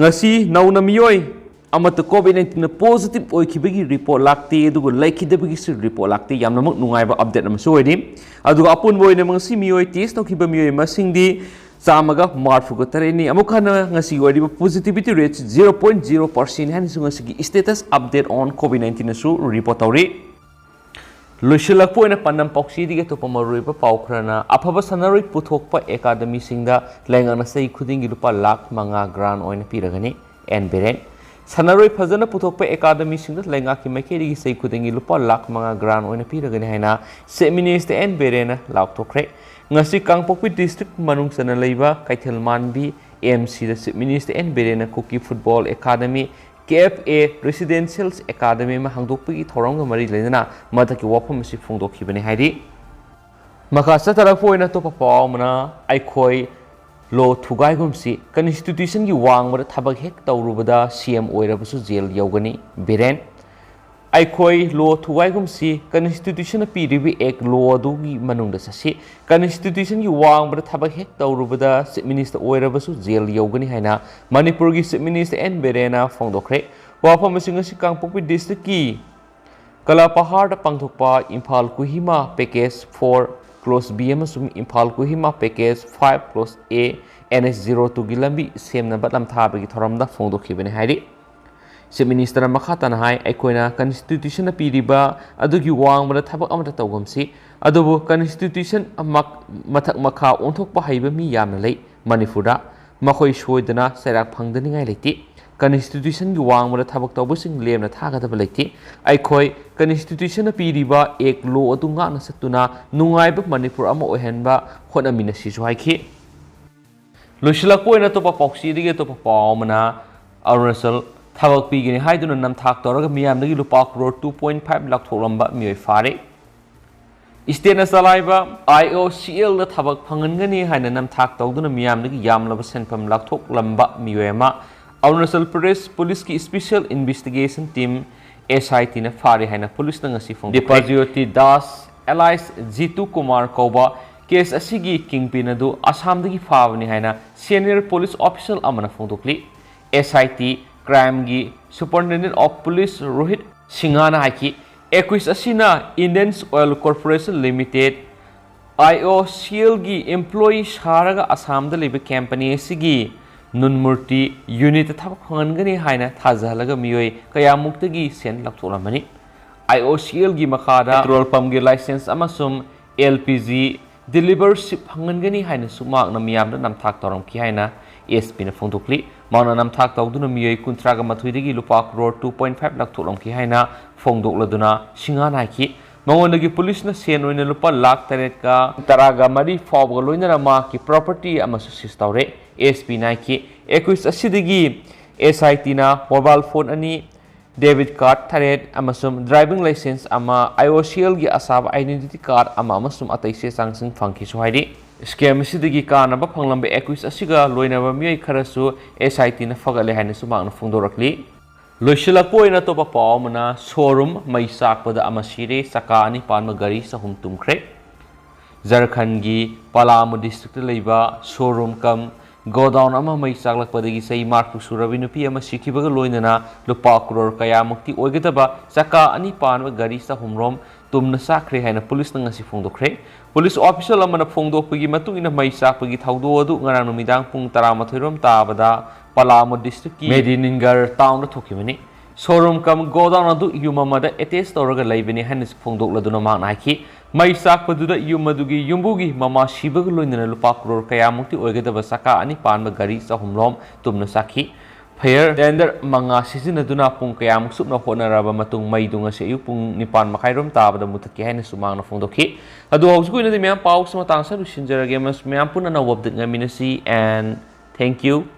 ꯉꯁꯤ ꯅꯧꯅ ꯃꯤꯑꯣꯏ ꯑꯃꯠꯇ ꯀꯣꯚꯤꯗ ꯅꯥꯏꯟꯇꯤꯟꯅ ꯄꯣꯖꯤꯇꯤꯚ ꯑꯣꯏꯈꯤꯕꯒꯤ ꯔꯤꯄꯣꯔꯠ ꯂꯥꯛꯇꯦ, ꯑꯗꯨꯒ ꯂꯩꯈꯤꯗꯕꯒꯤꯁꯨ ꯔꯤꯄꯣꯔꯠ ꯂꯥꯛꯇꯦ꯫ ꯌꯥꯝꯅꯃꯛ ꯅꯨꯡꯉꯥꯏꯕ ꯑꯞꯗꯦꯠ ꯑꯃꯁꯨ ꯑꯣꯏꯔꯤ꯫ ꯑꯗꯨꯒ ꯑꯄꯨꯟꯕ ꯑꯣꯏꯅ ꯉꯁꯤ ꯃꯤꯑꯣꯏ ꯇꯦꯁ ꯇꯧꯈꯤꯕ ꯃꯤꯑꯣꯏ ꯃꯁꯤꯡꯗꯤ ꯆꯥꯝꯃꯒ ꯃꯔꯤꯐꯨꯒ ꯇꯔꯦꯠꯅꯤ꯫ ꯑꯃꯨꯛ ꯍꯟꯅ ꯉꯁꯤꯒꯤ ꯑꯣꯏꯔꯤꯕ ꯄꯣꯖꯤꯇꯤꯚꯤꯇꯤ ꯔꯦꯠꯁꯤ ꯖꯤꯔꯣ ꯄꯣꯏꯟꯠ ꯖꯤꯔꯣ ꯄꯥꯔꯁꯦꯟ ꯍꯥꯏꯅꯁꯨ ꯉꯁꯤꯒꯤ ꯁ꯭ꯇꯦꯇꯁ ꯑꯞꯗꯦꯠ ꯑꯣꯟ ꯀꯣꯚꯤꯗ ꯅꯥꯏꯟꯇꯤꯟꯅꯁꯨ ꯔꯤꯄꯣꯔꯠ ꯇꯧꯔꯤ꯫ ꯂꯣꯏꯁꯤꯜꯂꯛꯄ ꯑꯣꯏꯅ ꯄꯥꯟꯗꯝ ꯄꯥꯎꯆꯦꯗꯒꯤ ꯑꯇꯣꯞꯄ ꯃꯔꯨꯑꯣꯏꯕ ꯄꯥꯎ ꯈꯔꯅ, ꯑꯐꯕ ꯁꯥꯟꯅꯔꯣꯏ ꯄꯨꯊꯣꯛꯄ ꯑꯦꯀꯥꯗꯃꯤꯁꯤꯡꯗ ꯂꯩꯉꯥꯛꯅ ꯆꯍꯤ ꯈꯨꯗꯤꯡꯒꯤ ꯂꯨꯄꯥ ꯂꯥꯈ ꯃꯉꯥ ꯒ꯭ꯔꯥꯟ ꯑꯣꯏꯅ ꯄꯤꯔꯒꯅꯤ, ꯑꯦꯟ ꯕꯤꯔꯦꯟ꯫ ꯁꯥꯟꯅꯔꯣꯏ ꯐꯖꯅ ꯄꯨꯊꯣꯛꯄ ꯑꯦꯀꯥꯗꯃꯤꯁꯤꯡꯗ ꯂꯩꯉꯥꯛꯀꯤ ꯃꯥꯏꯀꯩꯗꯒꯤ ꯆꯍꯤ ꯈꯨꯗꯤꯡꯒꯤ ꯂꯨꯄꯥ ꯂꯥꯈ ꯃꯉꯥ ꯒ꯭ꯔꯥꯟ ꯑꯣꯏꯅ ꯄꯤꯔꯒꯅꯤ ꯍꯥꯏꯅ ꯆꯤꯐ ꯃꯤꯅꯤꯁꯇꯔ ꯑꯦꯟ ꯕꯤꯔꯦꯟꯅ ꯂꯥꯎꯊꯣꯛꯈ꯭ꯔꯦ꯫ ꯉꯁꯤ ꯀꯥꯡꯄꯣꯛꯄꯤ ꯗꯤꯁꯇ꯭ꯔꯤꯛ ꯃꯅꯨꯡ ꯆꯟꯅ ꯂꯩꯕ ꯀꯩꯊꯦꯜ ꯃꯥꯟꯕꯤ ꯑꯦꯝ ꯁꯤꯗ ꯆꯤꯐ ꯃꯤꯅꯤꯁꯇꯔ ꯑꯦꯟ ꯕꯤꯔꯦꯟꯅ Kuki football academy, K F A residential academy ꯑꯃ ꯍꯥꯡꯗꯣꯛꯄꯒꯤ ꯊꯧꯔꯝꯒ ꯃꯔꯤ ꯂꯩꯅꯅ ꯃꯊꯛꯀꯤ ꯋꯥꯐꯝ ꯑꯁꯤ ꯐꯣꯡꯗꯣꯛꯈꯤꯕꯅꯤ ꯍꯥꯏꯔꯤ꯫ ꯃꯈꯥ ꯆꯠꯊꯔꯛꯄ ꯑꯣꯏꯅ ꯑꯇꯣꯞꯄ ꯄꯥꯎ ꯑꯃꯅ, ꯑꯩꯈꯣꯏ ꯂꯣ ꯊꯨꯒꯥꯏꯒꯨꯝꯁꯤ, ꯀꯟꯁꯇꯤꯇ꯭ꯌꯨꯁꯟꯒꯤ ꯋꯥꯡꯃꯗ ꯊꯕꯛ ꯍꯦꯛ ꯇꯧꯔꯨꯕꯗ ꯁꯤ ꯑꯦꯝ ꯑꯣꯏꯔꯕꯁꯨ ꯖꯦꯜ ꯌꯧꯒꯅꯤ, ꯕꯤꯔꯦꯟ꯫ ꯑꯩꯈꯣꯏ ꯂꯣ ꯊꯨꯒꯥꯏꯒꯨꯝꯁꯤ, ꯀꯟꯁꯇꯤꯇ꯭ꯌꯨꯁꯟꯅ ꯄꯤꯔꯤꯕ ꯑꯦꯛ ꯂꯣ ꯑꯗꯨꯒꯤ ꯃꯅꯨꯡꯗ ꯆꯠꯁꯤ꯫ ꯀꯟꯁꯇꯤꯇ꯭ꯌꯨꯁꯟꯒꯤ ꯋꯥꯡꯃꯗ ꯊꯕꯛ ꯍꯦꯛ ꯇꯧꯔꯨꯕꯗ ꯆꯤꯐ ꯃꯤꯅꯤꯁꯇꯔ ꯑꯣꯏꯔꯕꯁꯨ ꯖꯦꯜ ꯌꯧꯒꯅꯤ ꯍꯥꯏꯅ ꯃꯅꯤꯄꯨꯔꯒꯤ ꯆꯤꯐ ꯃꯤꯅꯤꯁꯇꯔ ꯑꯦꯟ ꯕꯤꯔꯦꯟꯅ ꯐꯣꯡꯗꯣꯛꯈ꯭ꯔꯦ꯫ ꯋꯥꯐꯝ ꯑꯁꯤ ꯉꯁꯤ ꯀꯥꯡꯄꯣꯛꯄꯤ ꯗꯤꯁꯇ꯭ꯔꯤꯛꯀꯤ ꯀꯂꯥꯄꯍꯥꯔꯗ ꯄꯥꯡꯊꯣꯛꯄ Imphal Kohima package four close B ꯑꯃꯁꯨꯡ Imphal Kohima package five close A N S zero ꯇꯨꯒꯤ ꯂꯝꯕꯤ ꯁꯦꯝꯅꯕ ꯂꯝꯊꯥꯕꯒꯤ ꯊꯧꯔꯝꯗ ꯐꯣꯡꯗꯣꯛꯈꯤꯕꯅꯤ ꯍꯥꯏꯔꯤ꯫ ꯆꯤꯐ ꯃꯤꯅꯤꯁꯇꯔꯅ ꯃꯈꯥ ꯇꯥꯅ ꯍꯥꯏ, ꯑꯩꯈꯣꯏꯅ ꯀꯟꯁꯇꯤꯇ꯭ꯌꯨꯁꯟꯅ ꯄꯤꯔꯤꯕ ꯑꯗꯨꯒꯤ ꯋꯥꯡꯃꯗ ꯊꯕꯛ ꯑꯃꯠꯇ ꯇꯧꯒꯨꯝꯁꯤ, ꯑꯗꯨꯕꯨ ꯀꯟꯁꯇꯤꯇ꯭ꯌꯨꯁꯟ ꯃꯛ-, ꯃꯊꯛ ꯃꯈꯥ ꯑꯣꯟꯊꯣꯛꯄ ꯍꯩꯕ ꯃꯤ ꯌꯥꯝꯅ ꯂꯩ ꯃꯅꯤꯄꯨꯔꯗ꯫ ꯃꯈꯣꯏ ꯁꯣꯏꯗꯅ ꯆꯩꯔꯥꯛ ꯐꯪꯗꯅꯤꯡꯉꯥꯏ ꯂꯩꯇꯦ꯫ ꯀꯟꯁꯇꯤꯇ꯭ꯌꯨꯁꯟꯒꯤ ꯋꯥꯡꯃꯗ ꯊꯕꯛ ꯇꯧꯕꯁꯤꯡ ꯂꯦꯝꯅ ꯊꯥꯒꯗꯕ ꯂꯩꯇꯦ꯫ ꯑꯩꯈꯣꯏ ꯀꯟꯁꯇꯤꯇ꯭ꯌꯨꯁꯟꯅ ꯄꯤꯔꯤꯕ ꯑꯦꯛ ꯂꯣ ꯑꯗꯨ ꯉꯥꯛꯅ ꯆꯠꯇꯨꯅ ꯅꯨꯡꯉꯥꯏꯕ ꯃꯅꯤꯄꯨꯔ ꯑꯃ ꯑꯣꯏꯍꯟꯕ ꯍꯣꯠꯅꯃꯤꯟꯅꯁꯤꯁꯨ ꯍꯥꯏꯈꯤ꯫ ꯂꯣꯏꯁꯤꯜꯂꯛꯄ ꯑꯣꯏꯅ ꯑꯇꯣꯞꯄ ꯄꯥꯎꯆꯦꯗꯒꯤ ꯑꯇꯣꯞꯄ ꯄꯥꯎ ꯑꯃꯅ, ꯑꯔꯨꯅꯥꯆꯜ ꯊꯕꯛ ꯄꯤꯒꯅꯤ ꯍꯥꯏꯗꯨꯅ ꯅꯝꯊꯥꯛ ꯇꯧꯔꯒ ꯃꯤꯌꯥꯝꯗꯒꯤ ꯂꯨꯄꯥ ꯀ꯭ꯔꯣꯔ two point five ꯂꯧꯊꯣꯛꯂꯝꯕ ꯃꯤꯑꯣꯏ ꯐꯥꯔꯦ꯫ ꯏꯁꯇꯦꯠꯅ ꯆꯂꯥꯏꯕ IOCLꯗ ꯊꯕꯛ ꯐꯪꯍꯟꯒꯅꯤ ꯍꯥꯏꯅ ꯅꯝꯊꯥꯛ ꯇꯧꯗꯨꯅ ꯃꯤꯌꯥꯝꯗꯒꯤ ꯌꯥꯝꯂꯕ ꯁꯦꯟꯐꯝ ꯂꯧꯊꯣꯛꯂꯝꯕ ꯃꯤꯑꯣꯏ ꯑꯃ ꯑꯔꯨꯅꯥꯆꯜ ꯄ꯭ꯔꯗꯦꯁ ꯄꯨꯂꯤꯁꯀꯤ ꯏꯁꯄꯤꯁꯤꯌꯦꯜ ꯏꯟꯚꯦꯁꯇꯤꯒꯦꯁꯟ ꯇꯤꯝ, SITꯅ ꯐꯥꯔꯦ ꯍꯥꯏꯅ ꯄꯨꯂꯤꯁꯅ ꯉꯁꯤ ꯐꯣꯡꯗꯣꯛꯈ꯭ꯔꯦ꯫ ꯗꯤꯄꯥꯖꯤꯌꯣꯇꯤ ꯗꯥꯁ, alias ꯖꯤꯇꯨ ꯀꯨꯃꯥꯔ ꯀꯧꯕ ꯀꯦꯁ ꯑꯁꯤꯒꯤ ꯀꯤꯡꯄꯤꯟ ꯑꯗꯨ ꯑꯁꯥꯝꯗꯒꯤ ꯐꯥꯕꯅꯤ ꯍꯥꯏꯅ ꯁꯦꯅꯤꯌꯔ ꯄꯨꯂꯤꯁ ꯑꯣꯐꯤꯁꯤꯌꯦꯜ ꯑꯃꯅ ꯐꯣꯡꯗꯣꯛꯂꯤ꯫ SIT ꯀ꯭ꯔꯥꯏꯝꯒꯤ superintendent of police Rohit ꯁꯤꯡꯍꯅ ꯍꯥꯏꯈꯤ, ꯑꯦꯀ꯭ꯌꯨꯁ ꯑꯁꯤꯅ ꯏꯟꯗꯤꯌꯟ ꯑꯣꯏꯜ ꯀꯣꯔꯄꯣꯔꯦꯁꯟ ꯂꯤꯃꯤꯇꯦꯗ, IOCLꯒꯤ employee ꯁꯥꯔꯒ ꯑꯁꯥꯝꯗ ꯂꯩꯕ ꯀꯝꯄꯅꯤ ꯑꯁꯤꯒꯤ ꯅꯨꯟꯃꯨꯔꯇꯤ ꯌꯨꯅꯤꯠꯇ ꯊꯕꯛ ꯐꯪꯍꯟꯒꯅꯤ ꯍꯥꯏꯅ ꯊꯥꯖꯍꯜꯂꯒ ꯃꯤꯑꯣꯏ ꯀꯌꯥꯃꯨꯛꯇꯒꯤ ꯁꯦꯟ ꯂꯧꯊꯣꯛꯂꯝꯕꯅꯤ꯫ IOCLꯒꯤ ꯃꯈꯥꯗ ꯄꯦꯇ꯭ꯔꯣꯜ ꯄꯝꯒꯤ ꯂꯥꯏꯁꯦꯟꯁ ꯑꯃꯁꯨꯡ LPG ꯗꯤꯂꯤꯚꯔꯁꯤꯞ ꯐꯪꯍꯟꯒꯅꯤ ꯍꯥꯏꯅꯁꯨ ꯃꯍꯥꯛꯅ ꯃꯤꯌꯥꯝꯗ ꯅꯝꯊꯥꯛ ꯇꯧꯔꯝꯈꯤ ꯍꯥꯏꯅ SPꯅ ꯐꯣꯡꯗꯣꯛꯂꯤ꯫ ꯃꯍꯥꯛꯅ ꯅꯝꯊꯥꯛ ꯇꯧꯗꯨꯅ ꯃꯤꯑꯣꯏ ꯀꯨꯟꯊ꯭ꯔꯥꯒ ꯃꯥꯊꯣꯏꯗꯒꯤ ꯂꯨꯄꯥ ꯀ꯭ꯔꯣꯔ two point five ꯂꯧꯊꯣꯛꯂꯝꯈꯤ ꯍꯥꯏꯅ ꯐꯣꯡꯗꯣꯛꯂꯗꯨꯅ ꯁꯤꯡꯍꯅ ꯍꯥꯏꯈꯤ꯫ ꯃꯉꯣꯟꯗꯒꯤ ꯄꯨꯂꯤꯁꯅ ꯁꯦꯟ ꯑꯣꯏꯅ ꯂꯨꯄꯥ ꯂꯥꯈ ꯇꯔꯦꯠꯀ ꯇꯔꯥꯒ ꯃꯔꯤ ꯐꯥꯎꯕꯒ ꯂꯣꯏꯅꯅ ꯃꯍꯥꯛꯀꯤ ꯄ꯭ꯔꯣꯄꯔꯇꯤ ꯑꯃꯁꯨ ꯁꯤꯖ ꯇꯧꯔꯦ꯫ SPꯅ ꯍꯥꯏꯈꯤ, ꯑꯦꯀ꯭ꯌꯨꯁ ꯑꯁꯤꯗꯒꯤ SITꯅ ꯃꯣꯕꯥꯏꯜ ꯐꯣꯟ ꯑꯅꯤ, ꯗꯦꯕꯤꯠ ꯀꯥꯔꯗ ꯇꯔꯦꯠ ꯑꯃꯁꯨꯡ ꯗ꯭ꯔꯥꯏꯚꯤꯡ ꯂꯥꯏꯁꯦꯟꯁ ꯑꯃ, IOCLꯒꯤ ꯑꯁꯥꯕ ꯑꯥꯏꯗꯦꯟꯇꯤꯇꯤ ꯀꯥꯔꯗ ꯑꯃ ꯑꯃꯁꯨꯡ ꯑꯇꯩ ꯆꯦ ꯆꯥꯡꯁꯤꯡ ꯐꯪꯈꯤꯁꯨ ꯍꯥꯏꯔꯤ꯫ ꯁ꯭ꯀꯦꯝ ꯑꯁꯤꯗꯒꯤ ꯀꯥꯟꯅꯕ ꯐꯪꯂꯝꯕ ꯑꯦꯀ꯭ꯌꯨꯁ ꯑꯁꯤꯒ ꯂꯣꯏꯅꯕ ꯃꯤꯑꯣꯏ ꯈꯔꯁꯨ SITꯅ ꯐꯒꯠꯂꯦ ꯍꯥꯏꯅꯁꯨ ꯃꯍꯥꯛꯅ ꯐꯣꯡꯗꯣꯔꯛꯂꯤ꯫ ꯂꯣꯏꯁꯤꯜꯂꯛꯄ ꯑꯣꯏꯅ ꯑꯇꯣꯞꯄ ꯄꯥꯎ ꯑꯃꯅ, ꯁꯣꯔꯨꯝ ꯃꯩ ꯆꯥꯛꯄꯗ ꯑꯃ ꯁꯤꯔꯦ, ꯆꯀꯥ ꯑꯅꯤ ꯄꯥꯟꯕ ꯒꯥꯔꯤ ꯆꯍꯨꯝ ꯇꯨꯝꯈ꯭ꯔꯦ꯫ ꯖꯔꯈꯟꯒꯤ ꯄꯂꯥꯃꯨ ꯗꯤꯁꯇ꯭ꯔꯤꯛꯇ ꯂꯩꯕ ꯁꯣꯔꯨꯝ ꯀꯝ ꯒꯣꯗꯥꯎꯟ ꯑꯃ ꯃꯩ ꯆꯥꯛꯂꯛꯄꯗꯒꯤ ꯆꯍꯤ ꯃꯔꯤꯐꯨ ꯁꯨꯔꯕꯤ ꯅꯨꯄꯤ ꯑꯃ ꯁꯤꯈꯤꯕꯒ ꯂꯣꯏꯅꯅ ꯂꯨꯄꯥ ꯀ꯭ꯔꯣꯔ ꯀꯌꯥꯃꯨꯛꯇꯤ ꯑꯣꯏꯒꯗꯕ ꯆꯀꯥ ꯑꯅꯤ ꯄꯥꯟꯕ ꯒꯥꯔꯤ ꯆꯍꯨꯝꯔꯣꯝ ꯇꯨꯝꯅ ꯆꯥꯛꯈ꯭ꯔꯦ ꯍꯥꯏꯅ ꯄꯨꯂꯤꯁꯅ ꯉꯁꯤ ꯐꯣꯡꯗꯣꯛꯈ꯭ꯔꯦ꯫ ꯄꯨꯂꯤꯁ ꯑꯣꯐꯤꯁꯤꯌꯦꯜ ꯑꯃꯅ ꯐꯣꯡꯗꯣꯛꯄꯒꯤ ꯃꯇꯨꯡ ꯏꯟꯅ, ꯃꯩ ꯆꯥꯛꯄꯒꯤ ꯊꯧꯗꯣꯛ ꯑꯗꯨ ꯉꯔꯥꯡ ꯅꯨꯃꯤꯗꯥꯡ ꯄꯨꯡ ꯇꯔꯥꯃꯥꯊꯣꯏ ꯔꯣꯝ ꯇꯥꯕꯗ ꯄꯂꯥꯃꯨ ꯗꯤꯁꯇ꯭ꯔꯤꯛꯀꯤ ꯃꯦꯗꯤꯅꯤꯟꯒꯔ ꯇꯥꯎꯟꯗ ꯊꯣꯛꯈꯤꯕꯅꯤ꯫ Showroom cum godown ꯑꯗꯨ ꯌꯨꯝ ꯑꯃꯗ ꯑꯦꯇꯦꯆ ꯇꯧꯔꯒ ꯂꯩꯕꯅꯤ ꯍꯥꯏꯅꯁꯨ ꯐꯣꯡꯗꯣꯛꯂꯗꯨꯅ ꯃꯍꯥꯛꯅ ꯍꯥꯏꯈꯤ꯫ ꯃꯩ ꯆꯥꯛꯄꯗꯨꯗ ꯌꯨꯝ ꯑꯗꯨꯒꯤ ꯌꯨꯝꯕꯨꯒꯤ ꯃꯃꯥ ꯁꯤꯕꯒ ꯂꯣꯏꯅꯅ ꯂꯨꯄꯥ ꯀ꯭ꯔꯣꯔ ꯀꯌꯥꯃꯨꯛꯇꯤ ꯑꯣꯏꯒꯗꯕ ꯆꯀꯥ ꯑꯅꯤ ꯄꯥꯟꯕ ꯒꯥꯔꯤ ꯆꯍꯨꯝꯔꯣꯝ ꯇꯨꯝꯅ ꯆꯥꯛꯈꯤ꯫ ꯐꯥꯌꯔ ꯇꯦꯟꯗꯔ ꯃꯉꯥ ꯁꯤꯖꯤꯟꯅꯗꯨꯅ ꯄꯨꯡ ꯀꯌꯥꯃꯨꯛ ꯁꯨꯞꯅ ꯍꯣꯠꯅꯔꯕ ꯃꯇꯨꯡ ꯃꯩꯗꯨ ꯉꯁꯤ ꯑꯌꯨꯛ ꯄꯨꯡ ꯅꯤꯄꯥꯟ ꯃꯈꯥꯏꯔꯣꯝ ꯇꯥꯕꯗ ꯃꯨꯊꯠꯈꯤ ꯍꯥꯏꯅꯁꯨ ꯃꯍꯥꯛꯅ ꯐꯣꯡꯗꯣꯛꯈꯤ꯫ ꯑꯗꯨ ꯍꯧꯖꯤꯛꯀꯤ ꯑꯣꯏꯅꯗꯤ ꯃꯌꯥꯝ ꯄꯥꯎꯁꯤ ꯃꯇꯥꯡ ꯑꯁꯤꯗ ꯂꯣꯏꯁꯤꯟꯖꯔꯒꯦ꯫ ꯃꯌꯥꯝ ꯄꯨꯟꯅ ꯑꯅꯧꯕ ꯑꯞꯗꯦꯠ ꯉꯥꯏꯃꯤꯟꯅꯁꯤ, and thank you꯫